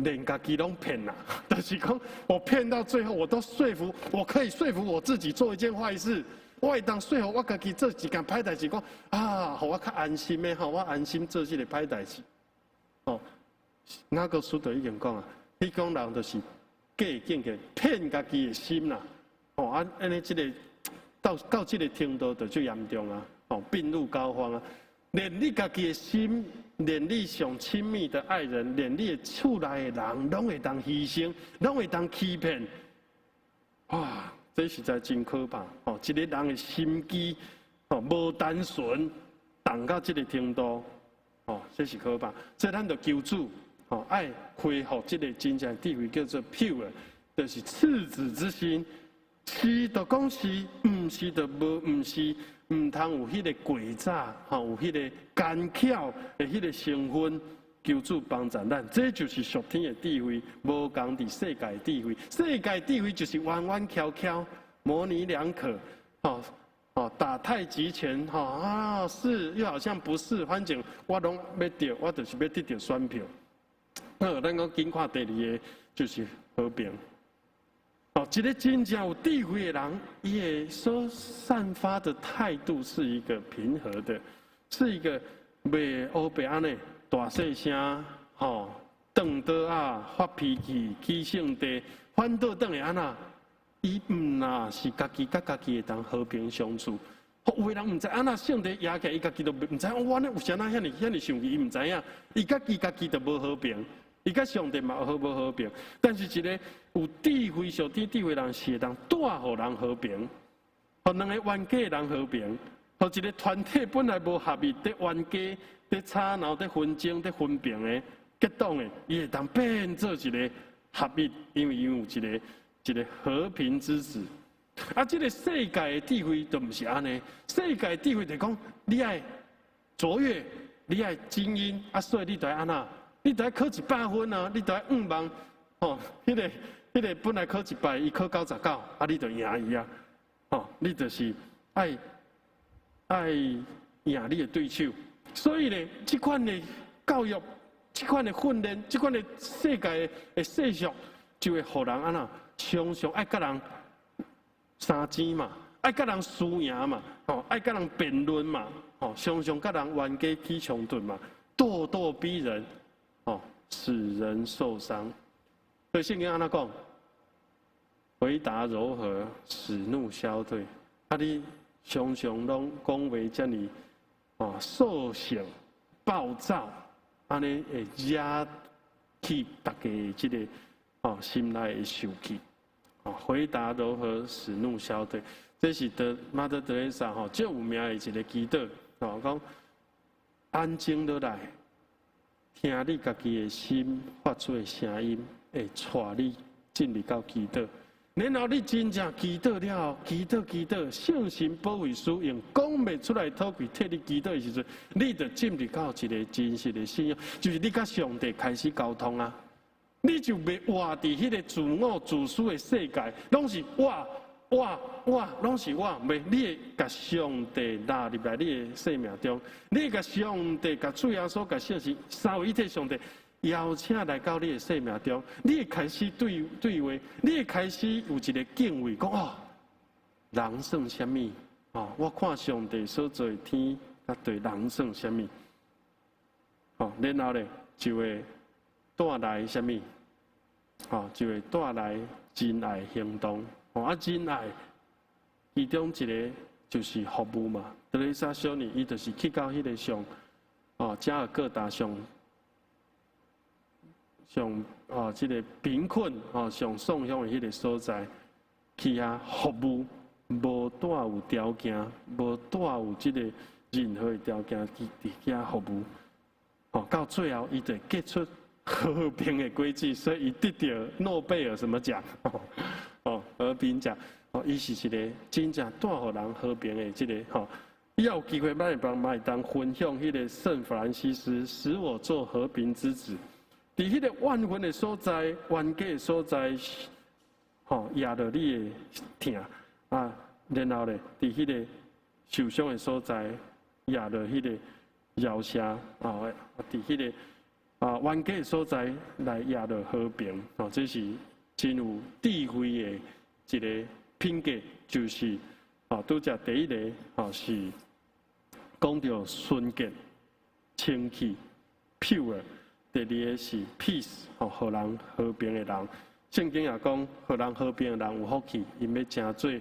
連家己攏騙啦，就是講我騙到最後，我都說服，我可以說服我自己做一件壞事，我會當說服我家己做一件歹代誌，講啊，予我較安心的吼，我安心做這個歹代誌。哦，雅各書就已經講啊，彼種人就是假境界騙家己的心啦。哦，啊，按呢這个到這个程度就足嚴重啊，哦，病入膏肓啊。連你家己的心，連你上親密的愛人，連你的厝內的人，攏會當犧牲，攏會當欺騙。哇！這實在真可怕哦！一個人的心機哦，無單純，動到這個程度哦，這是可怕。所以咱就求主哦，愛恢復這個真正智慧，叫做 pure，就是赤子之心。是就講是，毋是就無，毋是，毋通有彼個詭詐，吼，有彼個奸巧的彼個成分。求主幫助咱，這就是屬天的智慧，無仝佇世界的智慧。世界智慧就是彎彎翹翹、模棱兩可，吼吼打太極拳，吼啊是又好像不是，反正我攏欲著，我就是欲得著選票。好，咱閣緊看第二个，就是和平。哦，一個真正有智慧的人，伊的所散發的態度是一個平和的，是一個袂烏白按呢大細聲，吼，斷刀仔，發脾氣，起性地，反倒轉會按怎？伊毋若是家己佮家己會當和平相處。有的人毋知按怎性地壓起來，伊家己都毋知我按呢有啥那遐爾遐爾生氣，伊毋知影，伊佮伊家己就無和平。伊佮上帝嘛好無和平，但是一個有智慧、屬天智慧人是會當帶予人和平，予兩個冤家人和平，予一個團體本來無合意，佇冤家、佇吵鬧、佇紛爭、佇分平的結黨的，伊會當變做一個合一，因為伊有一個一個和平之子。啊，這個世界的智慧就毋是按呢，世界的智慧就講你愛卓越，你愛精英，啊，所以你著愛按怎？你著愛考100分啊！你著愛五萬，吼，彼個本來考100，伊考99，啊，你就贏伊啊！吼，你就是愛愛贏你的對手。所以呢，這款的教育、這款的訓練、這款的世界的世俗，就會予人按怎？常常愛佮人相爭嘛，愛佮人輸贏嘛，吼，愛佮人辯論嘛，吼，常常佮人冤家起衝突嘛，咄咄逼人。哦，使人受傷。所以聖經按怎講？回答柔和，使怒消退。啊，你常常攏講話遮爾哦，獸性暴躁，按呢會惹起大家這個哦心內的受氣。哦，回答柔和，使怒消退。這是得瑪德德蕾莎吼最有名的一個祈禱。哦，講安靜落來。聽你家己的心發出的聲音，會帶你進入到祈禱。然後你真正祈禱了後，祈禱祈禱，聖神保惠師用講袂出來禱告替你祈禱的時陣，你就進入到一個真實的信仰，就是你佮上帝開始溝通啊。你就袂活佇彼個自我自私的世界，攏是我我我，攏是我，袂，你會共上帝納入來你的生命中，你會共上帝、共主耶穌、共聖神三位一體上帝邀請來到你的生命中，你會開始對對話，你會開始有一個敬畏，講哦，人算啥物？哦，我看上帝所造的天，佮地人算啥物？哦，然後咧就會帶來啥物？哦，就會帶來仁愛行動。哦，啊，仁愛其中一個就是服務嘛。德蕾莎修女伊就是去到彼個上，哦，加爾各答上上哦，這個貧困哦，上喪鄉的彼個所在，去遐服務，無帶有條件，無帶有這個任何的條件去佇遐服務。哦，到最後伊就結出和平的果子，所以伊得著諾貝爾什麼獎？哦，和平獎。哦，伊是一個真正帶予人和平的這個吼。以後有機會，咱會幫會當分享彼個聖弗蘭西斯使我做和平之子。佇彼個怨恨的所在、冤家的所在，吼，壓著你的疼啊，然後咧，佇彼個受傷的所在，壓著彼個饒聲啊，佇彼個啊冤家的所在來壓著和平，哦，這是真有智慧的一個品格，就是啊，拄才第一個吼是講著純潔、清氣、pure。第二個是 peace，吼，予人和平的人。聖經也講，予人和平的人有福氣，𪜶欲成做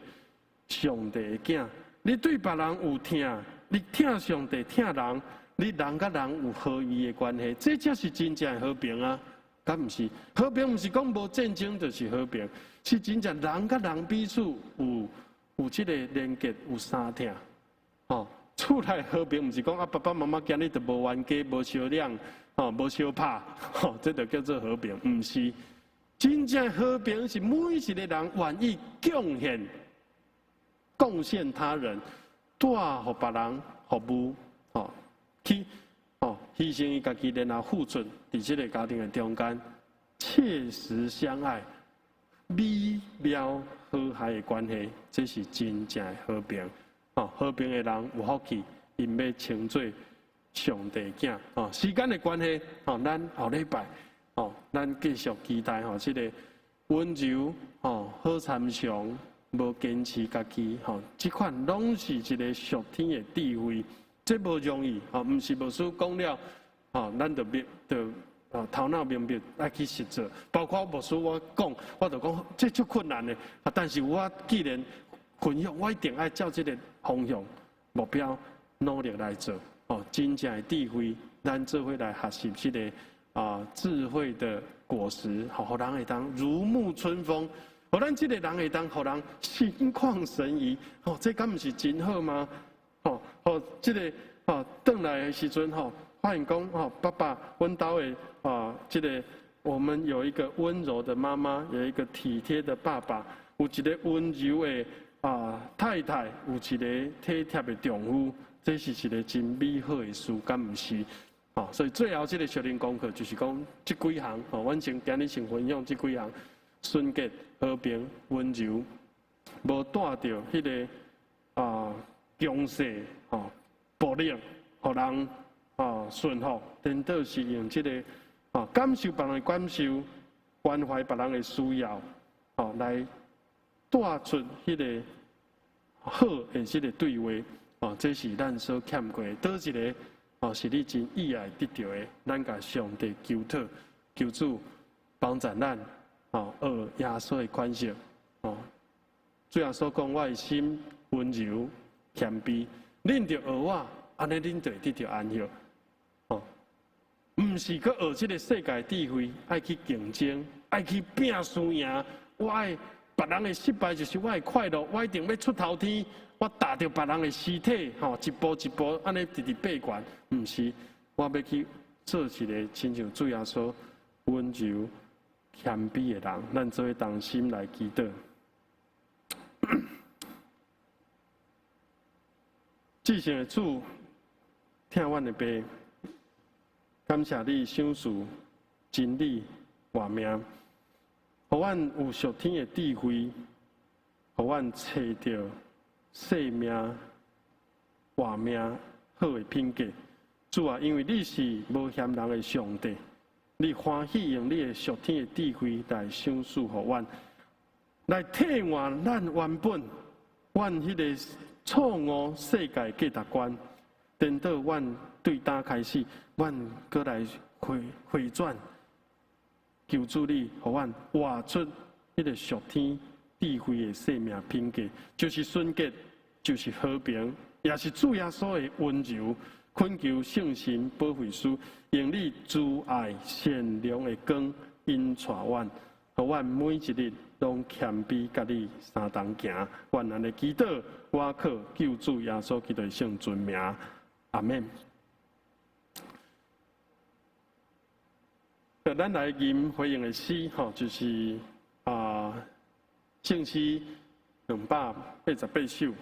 上帝的囝。你對別人有疼，你疼上帝、疼人，你人佮人有和谐的关系，这才是真正的和平啊！敢毋是？和平毋是讲无战争就是和平，是真正人佮人彼此有这个连结，有相疼。吼，厝内和平毋是讲啊，爸爸妈妈今日就无冤家、无相掠、吼，无相拍，吼，这就叫做和平，毋是。真正和平是每一个人愿意贡献、贡献他人，带予别人服务，吼，去吼牺牲伊家己，然后付出伫这个家庭的中间，切实相爱、美妙和谐的关系，这是真正的和平。吼，和平的人有福气，𪜶欲称做上帝囝。吼，时间的关系，吼，咱后礼拜，吼，咱继续期待吼，这个温柔，吼，好参详，无坚持家己，吼，这款拢是一个属天的智慧，这无容易，吼，毋是牧师讲了，吼，咱就明，就头脑明白，爱去实做。包括牧师我讲，我就讲这足困难的，啊，但是我既然分享，我一定爱照这个方向、目标努力来做。哦，真正的智慧，咱做伙来学习这个智慧的果实，予人会当如沐春风，予咱这个人会当予人心旷神怡。哦，这敢毋是真好吗？吼，予这个吼，转来的时阵吼，发现讲吼，爸爸，阮兜的啊，这个我们有一个温柔的妈妈，有一个体贴的爸爸，有一个温柔的太太，有一个体贴的丈夫，这是一个真美好的事，敢毋是？吼，所以最后这个属灵功课就是讲这几项，吼，阮先今日先分享这几项：纯洁、和平、温柔，无带著彼个强势、吼暴力，予人顺服，颠倒是用这个感受别人的感受，关怀别人的需要，吼来带出彼个好的这个对话，哦，这是咱所欠过的。佗一个哦，是你真意爱得著的，咱共上帝求讨，求主帮助咱，哦，学耶稣的款式，哦，主耶稣讲，我的心温柔谦卑，恁著学我，按呢恁就会得著安息，哦，毋是阁学这个世界智慧，爱去竞争，爱去拼输赢，我爱别人的失败就是我的快乐，我一定欲出头天，我踏著别人的尸体，吼，一步一步按呢直直爬悬，毋是，我欲去做一个亲像主耶稣温柔谦卑的人，咱做伙同心来祈祷。至圣的主，疼阮的爸，感谢你赏赐真理活命，予阮有属天的智慧，予阮揣著生命活命好的品格。主啊，因为你是无嫌人的上帝，你欢喜用你的属天的智慧来赏赐予阮，来替换咱原本阮彼个错误世界价值观，颠倒阮对今开始，阮阁来回回转，求主你，予阮活出彼个属天智慧的生命品格，就是纯洁，就是和平，也是主耶稣的温柔。恳求圣神保惠师，用你慈爱善良的光引带阮，予阮每一日拢谦卑佮你相同行。阮按呢祈祷，我靠救主耶稣基督的圣尊名，阿们。咱来吟回应的诗，吼，就是圣诗288首。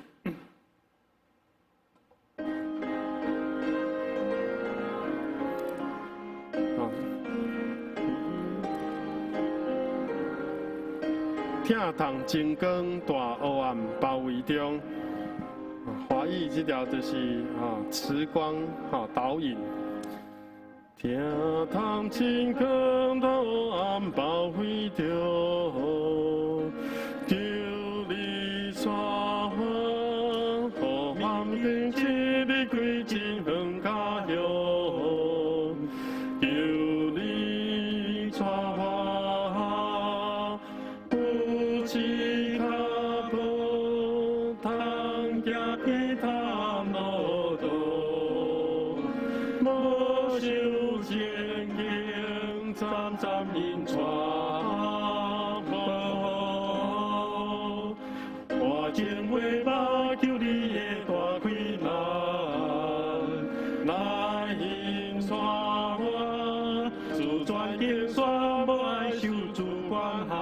疼痛真光大黑暗包围中，华语这条就是慈光导引。疼痛真光大黑暗包围中，求你带我，予暗顶一日开真远家乡，求你带我。一脚步通行去探路途，情话目睭你的大开眼，来引带我，自全经山无爱受主管限，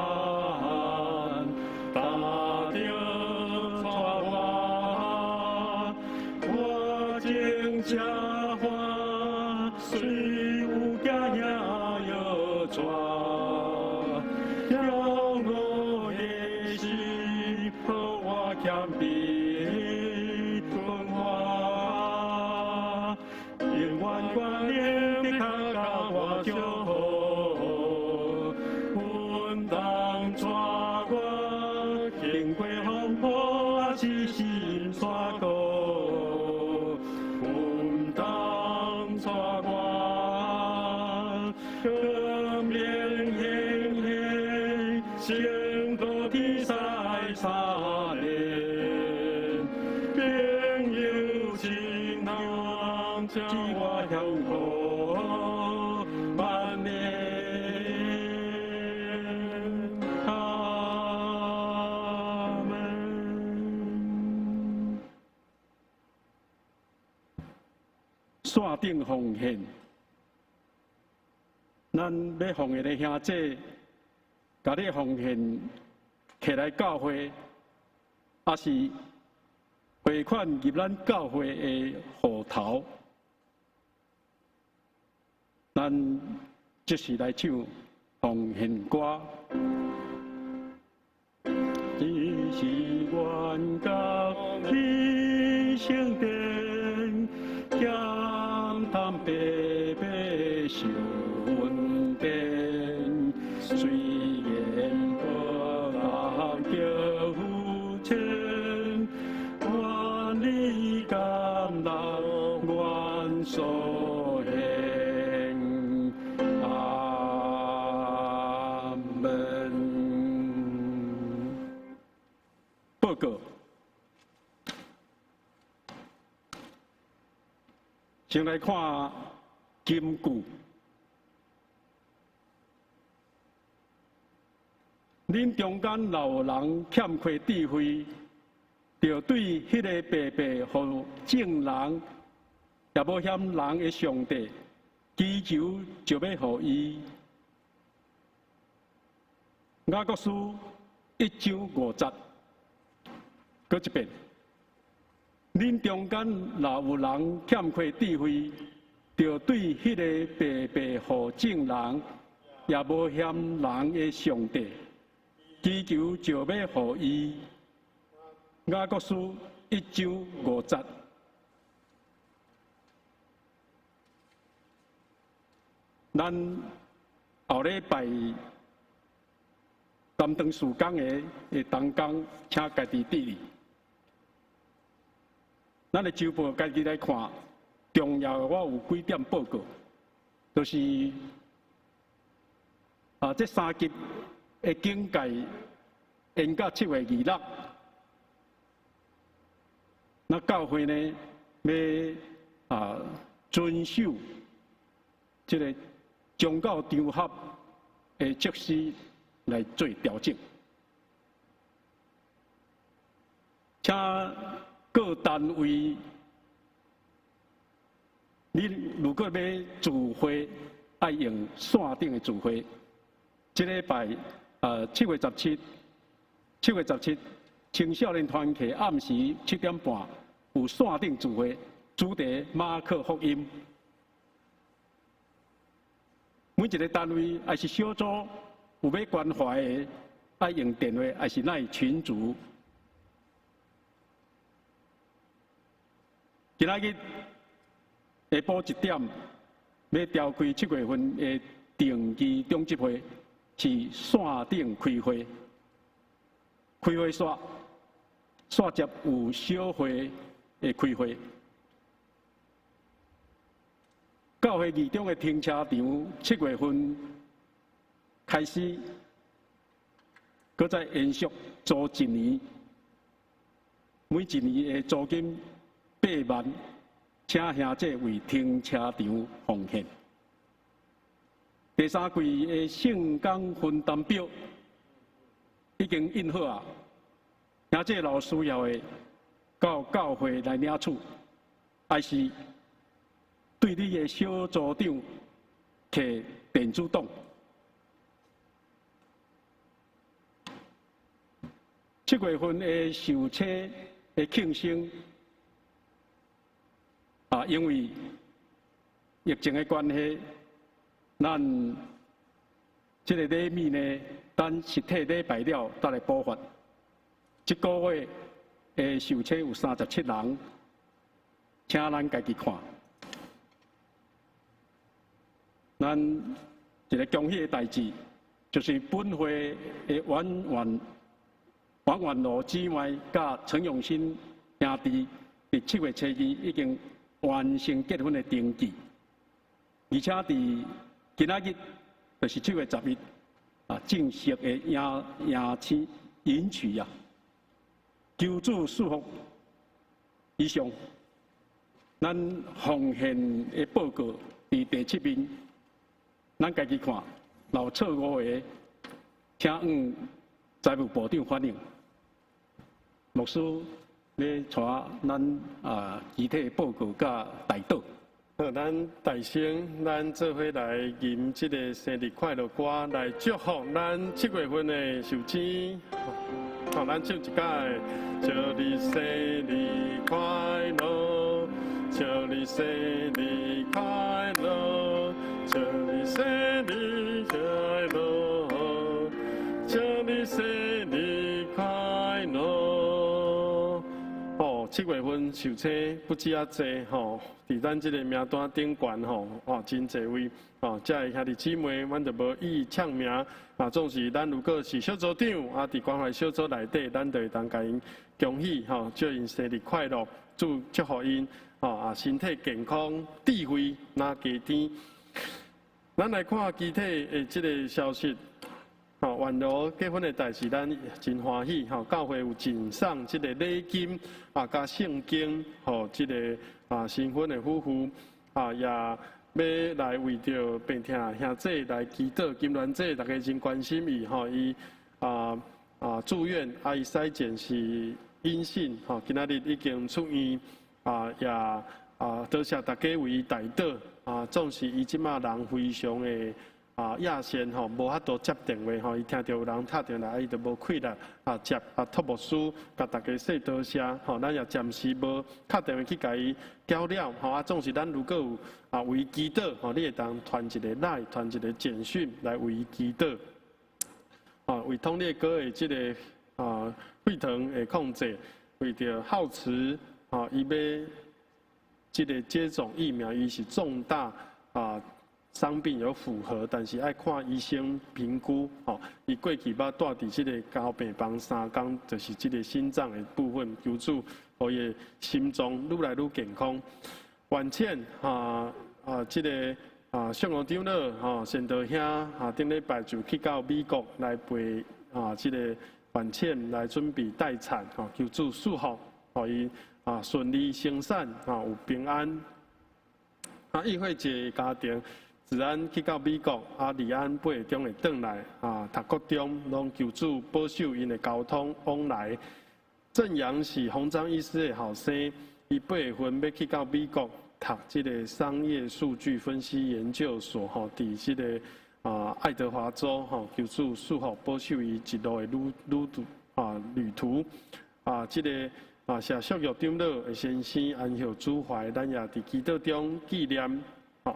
踏著带我，我情这欢，虽有惊也要带。叫我的心，予我谦卑顺化，永远关联的较甲我祝福，阮当带我经过风雨，也是心山谷，阮当带我光明显现，胜过天使三年，朋友亲人，请我享福万年。阿门。线顶奉献，咱欲奉献的兄弟，共你奉献摕来教会，抑是汇款入咱教会的户头，咱即时来唱奉献歌。只是愿甲你圣殿，减担白白受恩典，虽然无人叫父亲，愿你甘纳愿所献。阿门。报告，先来看金句。恁中间若有人欠缺智慧，就对彼个白白予众人，也无嫌人的上帝，祈求就欲予伊。雅各书1章5节，阁一遍。恁中间若有人欠缺智慧，就对彼个白白予众人，也无嫌人的上帝，祈求就欲予伊。雅各书1章5节。咱后礼拜担当事工的同工，请家己注意。咱的周报家己来看，重要的我有几点报告，就是这三级的警戒延到7月26。那教会呢，欲遵守这个宗教场合的措施来做调整，请各单位，你如果欲聚会，爱用线顶的聚会。这礼拜7月17，7月17青少年团契暗时7点半有线顶聚会，主题马可福音。每一个单位抑是小组有欲关怀的，爱用电话，抑是咱群组。今仔日下晡1点，欲召开7月份的定期长执会，是线顶开会。开会煞，煞接有小会的开会。教会二中的停车场，7月份开始，阁再延续租一年，每一年的租金8万，请兄弟为停车场奉献。第三季的圣工分担表已经印好啊，兄姊若有需要的，到教會來領取，還是對你的小組長提電子檔。7月份的受洗的慶生，啊，因為疫情的關係，咱這個禮物呢，等實體禮拜了才來補發。這個月的受洗有37人，請咱家己看。咱一個恭喜的代誌，就是本會的王婉羅姊妹佮陳永新兄弟，佇7月初2已經完成結婚的登記，而且佇今仔日，就是7月11，啊，正式的迎親迎娶啊，求主賜福。以上，咱奉獻的報告佇第七面，咱家己看，若有錯誤的，請向財務部長反映。牧師欲帶咱啊，具體報告佮代禱。好，咱大聲，咱做伙來吟這个生日快樂歌，來祝福咱7月份的壽星。好，咱唱一擺，祝你生日快樂，祝你生日快樂，祝你生日快樂，祝你生日快樂。哦，7月份壽星不止遐濟吼，佇咱這个名單頂懸吼，哦，真濟位哦，遮个兄弟姊妹，阮就無一一唱名。啊，總是咱如果是小組長，啊，佇關懷小組內底，咱就會當共𪜶恭喜吼，祝𪜶生日快樂，祝祝福𪜶吼啊，身體健康，智慧若加添。咱來看具體的這个消息。吼，宛如結婚的代誌，咱真歡喜。吼，教會有贈送這个禮金啊，佮聖經，予這个啊新婚的夫婦啊，也欲來為著病痛兄姊來祈禱。金鑾姐大家真關心伊，吼，伊啊啊住院，啊伊篩檢是陰性，吼，今仔日已經出院，啊也啊多謝大家為伊代禱，啊總是伊這馬人非常的。啊，熱線吼，無法度接電話吼，伊聽著有人敲電來，伊就無氣力啊接啊，託牧師共大家說多謝吼，咱也暫時無敲電話去共伊攪擾吼。啊，總是咱如果有啊為伊祈禱吼，你會當傳一个 LINE，傳一个簡訊來為伊祈禱。啊，為統一哥的這个啊沸騰的控制，為著浩慈啊，伊欲這个接種疫苗，伊是重大啊。傷病有符合，但是愛看醫生評估。吼，伊過去捌蹛佇這个加護病房3工，就是這个心臟的部分，求主予伊的心臟愈來愈健康。萬倩啊啊，這个啊，上皇長老吼，善道兄啊，頂禮拜就去到美國來陪啊，這个萬倩來準備待產，吼，求主賜福，予伊啊順利生產，啊有平安。啊，議會一个家庭。子安去到美國，啊，李安8月中會轉來，啊，讀國中，攏求主保守𪜶的交通往來。鄭陽是洪章醫師的後生，伊8月份欲去到美國讀這个商業數據分析研究所，吼，佇這个啊愛德華州，吼，求主賜福保守伊一路的旅旅途啊旅途，啊，這个啊謝淑玉長老的先生安孝主懷，咱也佇祈禱中紀念，吼。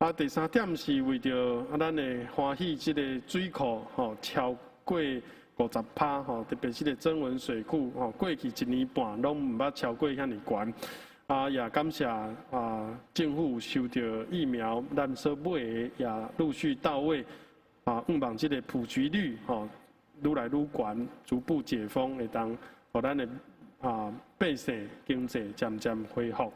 啊，第三點是為著啊，咱會歡喜這个水庫吼超過50%吼，特別這个曾文水庫吼，過去一年半攏毋捌超過遐爾懸。啊，也感謝啊政府收著疫苗，咱所買的也陸續到位。啊，向望這个普及率吼愈來愈懸，逐步解封，會當予咱的啊百姓經濟漸漸恢復。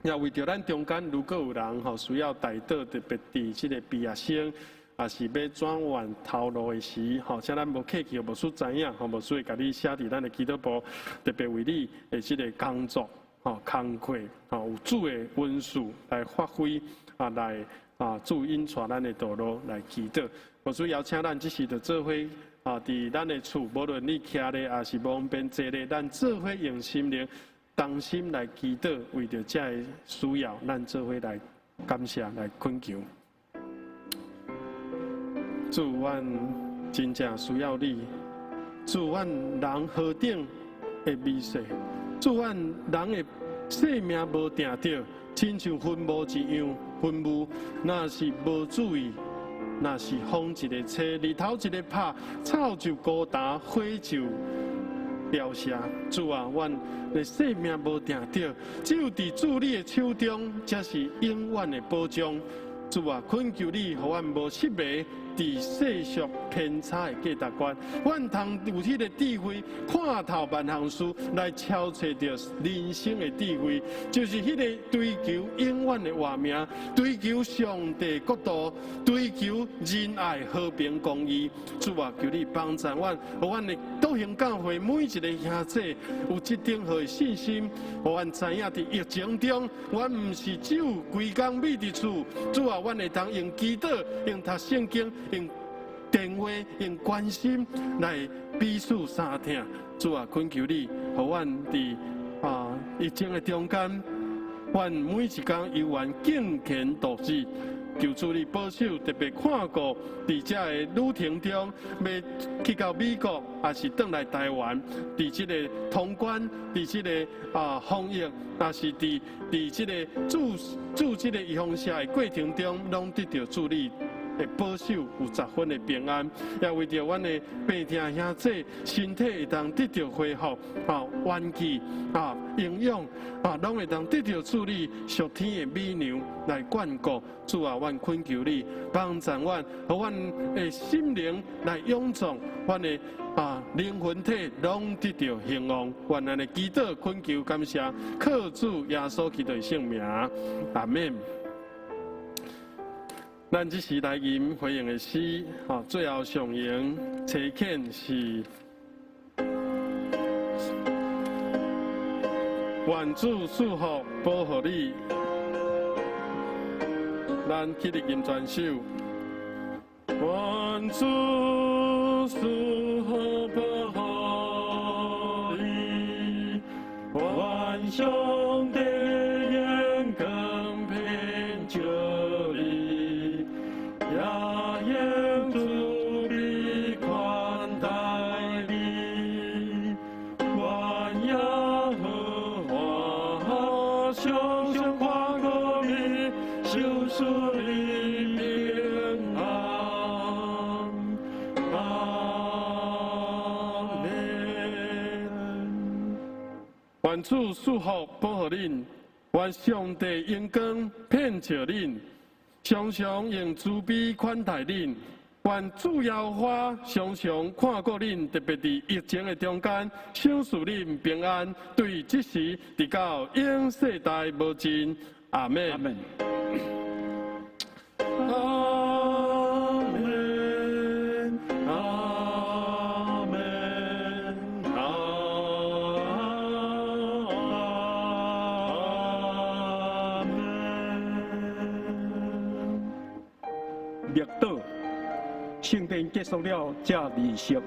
也為著咱中間，如果有人吼需要代禱，特別佇這个畢業生，也是欲轉換頭路的時，吼，請咱無客氣，牧師知影，吼，牧師會共你寫佇咱的祈禱簿，特別為你的這个工作，吼，工課，吼，有主的恩賜來發揮，啊，來啊，主引帶咱的道路來祈禱。牧師邀請咱這時就做伙啊，佇咱的厝，無論你徛咧，抑是無方便坐咧，咱做伙用心靈同心來祈禱，為著這个需要，咱做伙來感謝來懇求。主，阮真正需要你。主，阮人何等的微細，主，阮人的生命無定著，親像雲霧一樣，雲霧若是無注意，若是風一个吹，日頭一个拍，草就枯焦，花就凋謝。主啊，阮的生命無定著，只有佇主你的手中，才是永遠的保障。主啊，懇求你，予阮無失迷佇世俗偏差的價值觀，阮通有彼个智慧，看透萬項事，來超揣著人生的智慧，就是彼个追求永遠的活命，追求上帝國度，追求仁愛、和平、公義。主啊，求你幫助阮，予阮的道行教會每一个兄弟有這等好的信心，予阮知影佇疫情中，阮毋是只有規工覕佇厝。主啊，阮會當用祈禱、用讀聖經、用電話、用關心來彼此相疼。主啊，懇求你，予阮佇疫情的中間，阮每一工猶原敬虔度日。求主你保守，特別看顧佇這个旅程中，欲去到美國，抑是轉來台灣，佇這个通關，佇這个防疫，抑是佇這个注這个預防射的過程中，攏得著主你的保守，有十分的平安，也為著阮的病疼兄弟身體會當得著恢復，元氣，營養，攏會當得著主你屬天的美糧來眷顧。主啊，阮懇求你幫助阮，予阮的心靈來勇壯，阮的靈魂體攏得著興旺。阮按呢祈禱懇求感謝，靠主耶穌基督的聖名，阿們。咱這時來吟回應的詩，最後上行差遣是願主賜福保護你。咱起立吟全首。願主賜福保護你，願上帝眼光遍照你，也用慈悲款待你，願耶和華常常看顧你，賞賜你平安。阿們。願主賜福保護恁，願上帝榮光遍照恁，常常用慈悲款待恁。願主耶和華常常看顧恁，特別佇疫情的中間，賞賜恁平安，對這時直到永世代無盡。阿們。阿們。阿們，阿們，阿們。默禱，聖殿結束了，這儀式。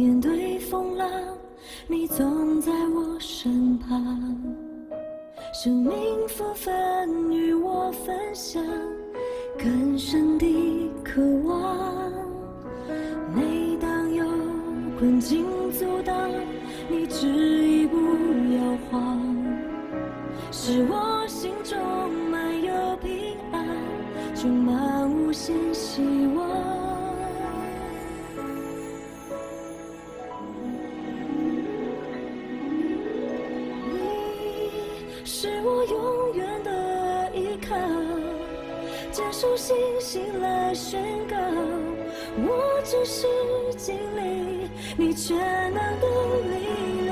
面對風浪，你總在我身旁。生命福分與我分享，更深的渴望。每當有困境阻擋，你執意不搖晃，使我心中滿有平安，充滿無限希望。你是我永遠的依靠，堅守信心來宣告，我只是經歷你全能的力量。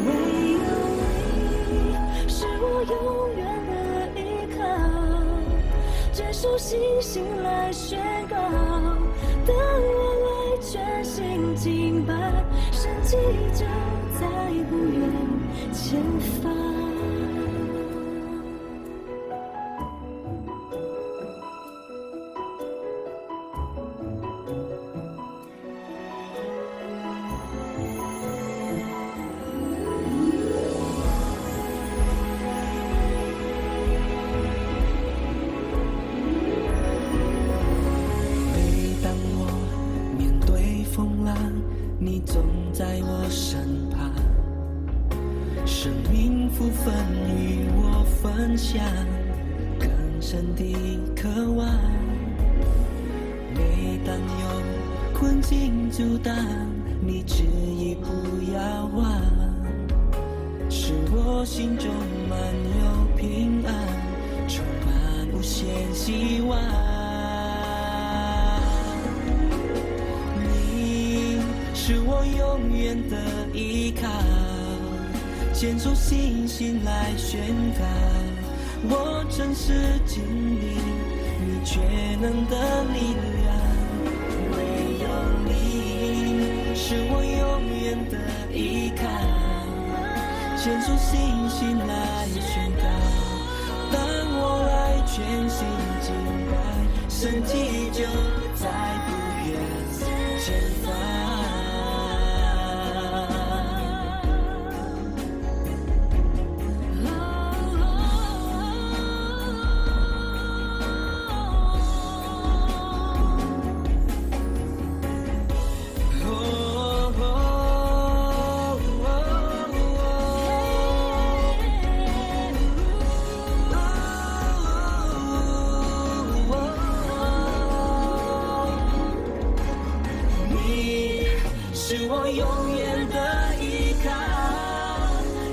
唯有你是我永遠的依靠，堅守信心來宣告，當我來全心敬拜，神蹟就在不遠前方。每當我面對風浪，你總在我身旁，生命福分與我分享，更深的渴望。每當有困境阻擋，你執意不搖晃，使我心中滿有平安，充滿無限希望。你是我永遠的依靠，堅守信心來宣告，我真實經歷你全能的力量。唯有你是我永遠的依靠，堅守信心來宣告，當我來全心敬拜，神蹟就在不遠前方。你是我永遠的依靠，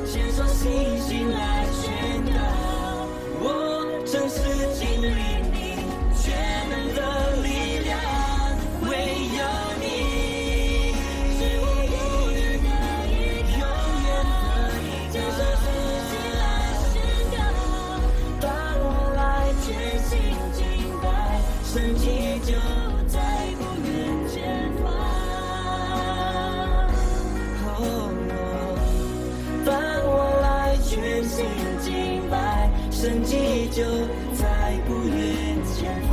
堅守信心來宣告，我真實經歷你全能的力量。唯有你是我永遠的依靠，堅守信心來宣告，當我來全心敬拜，神蹟就在不遠前方。當我來全心敬拜，神蹟就在不遠前方。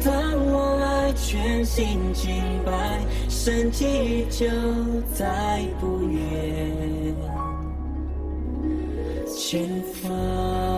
當我來全心敬拜，神蹟就在不遠前方。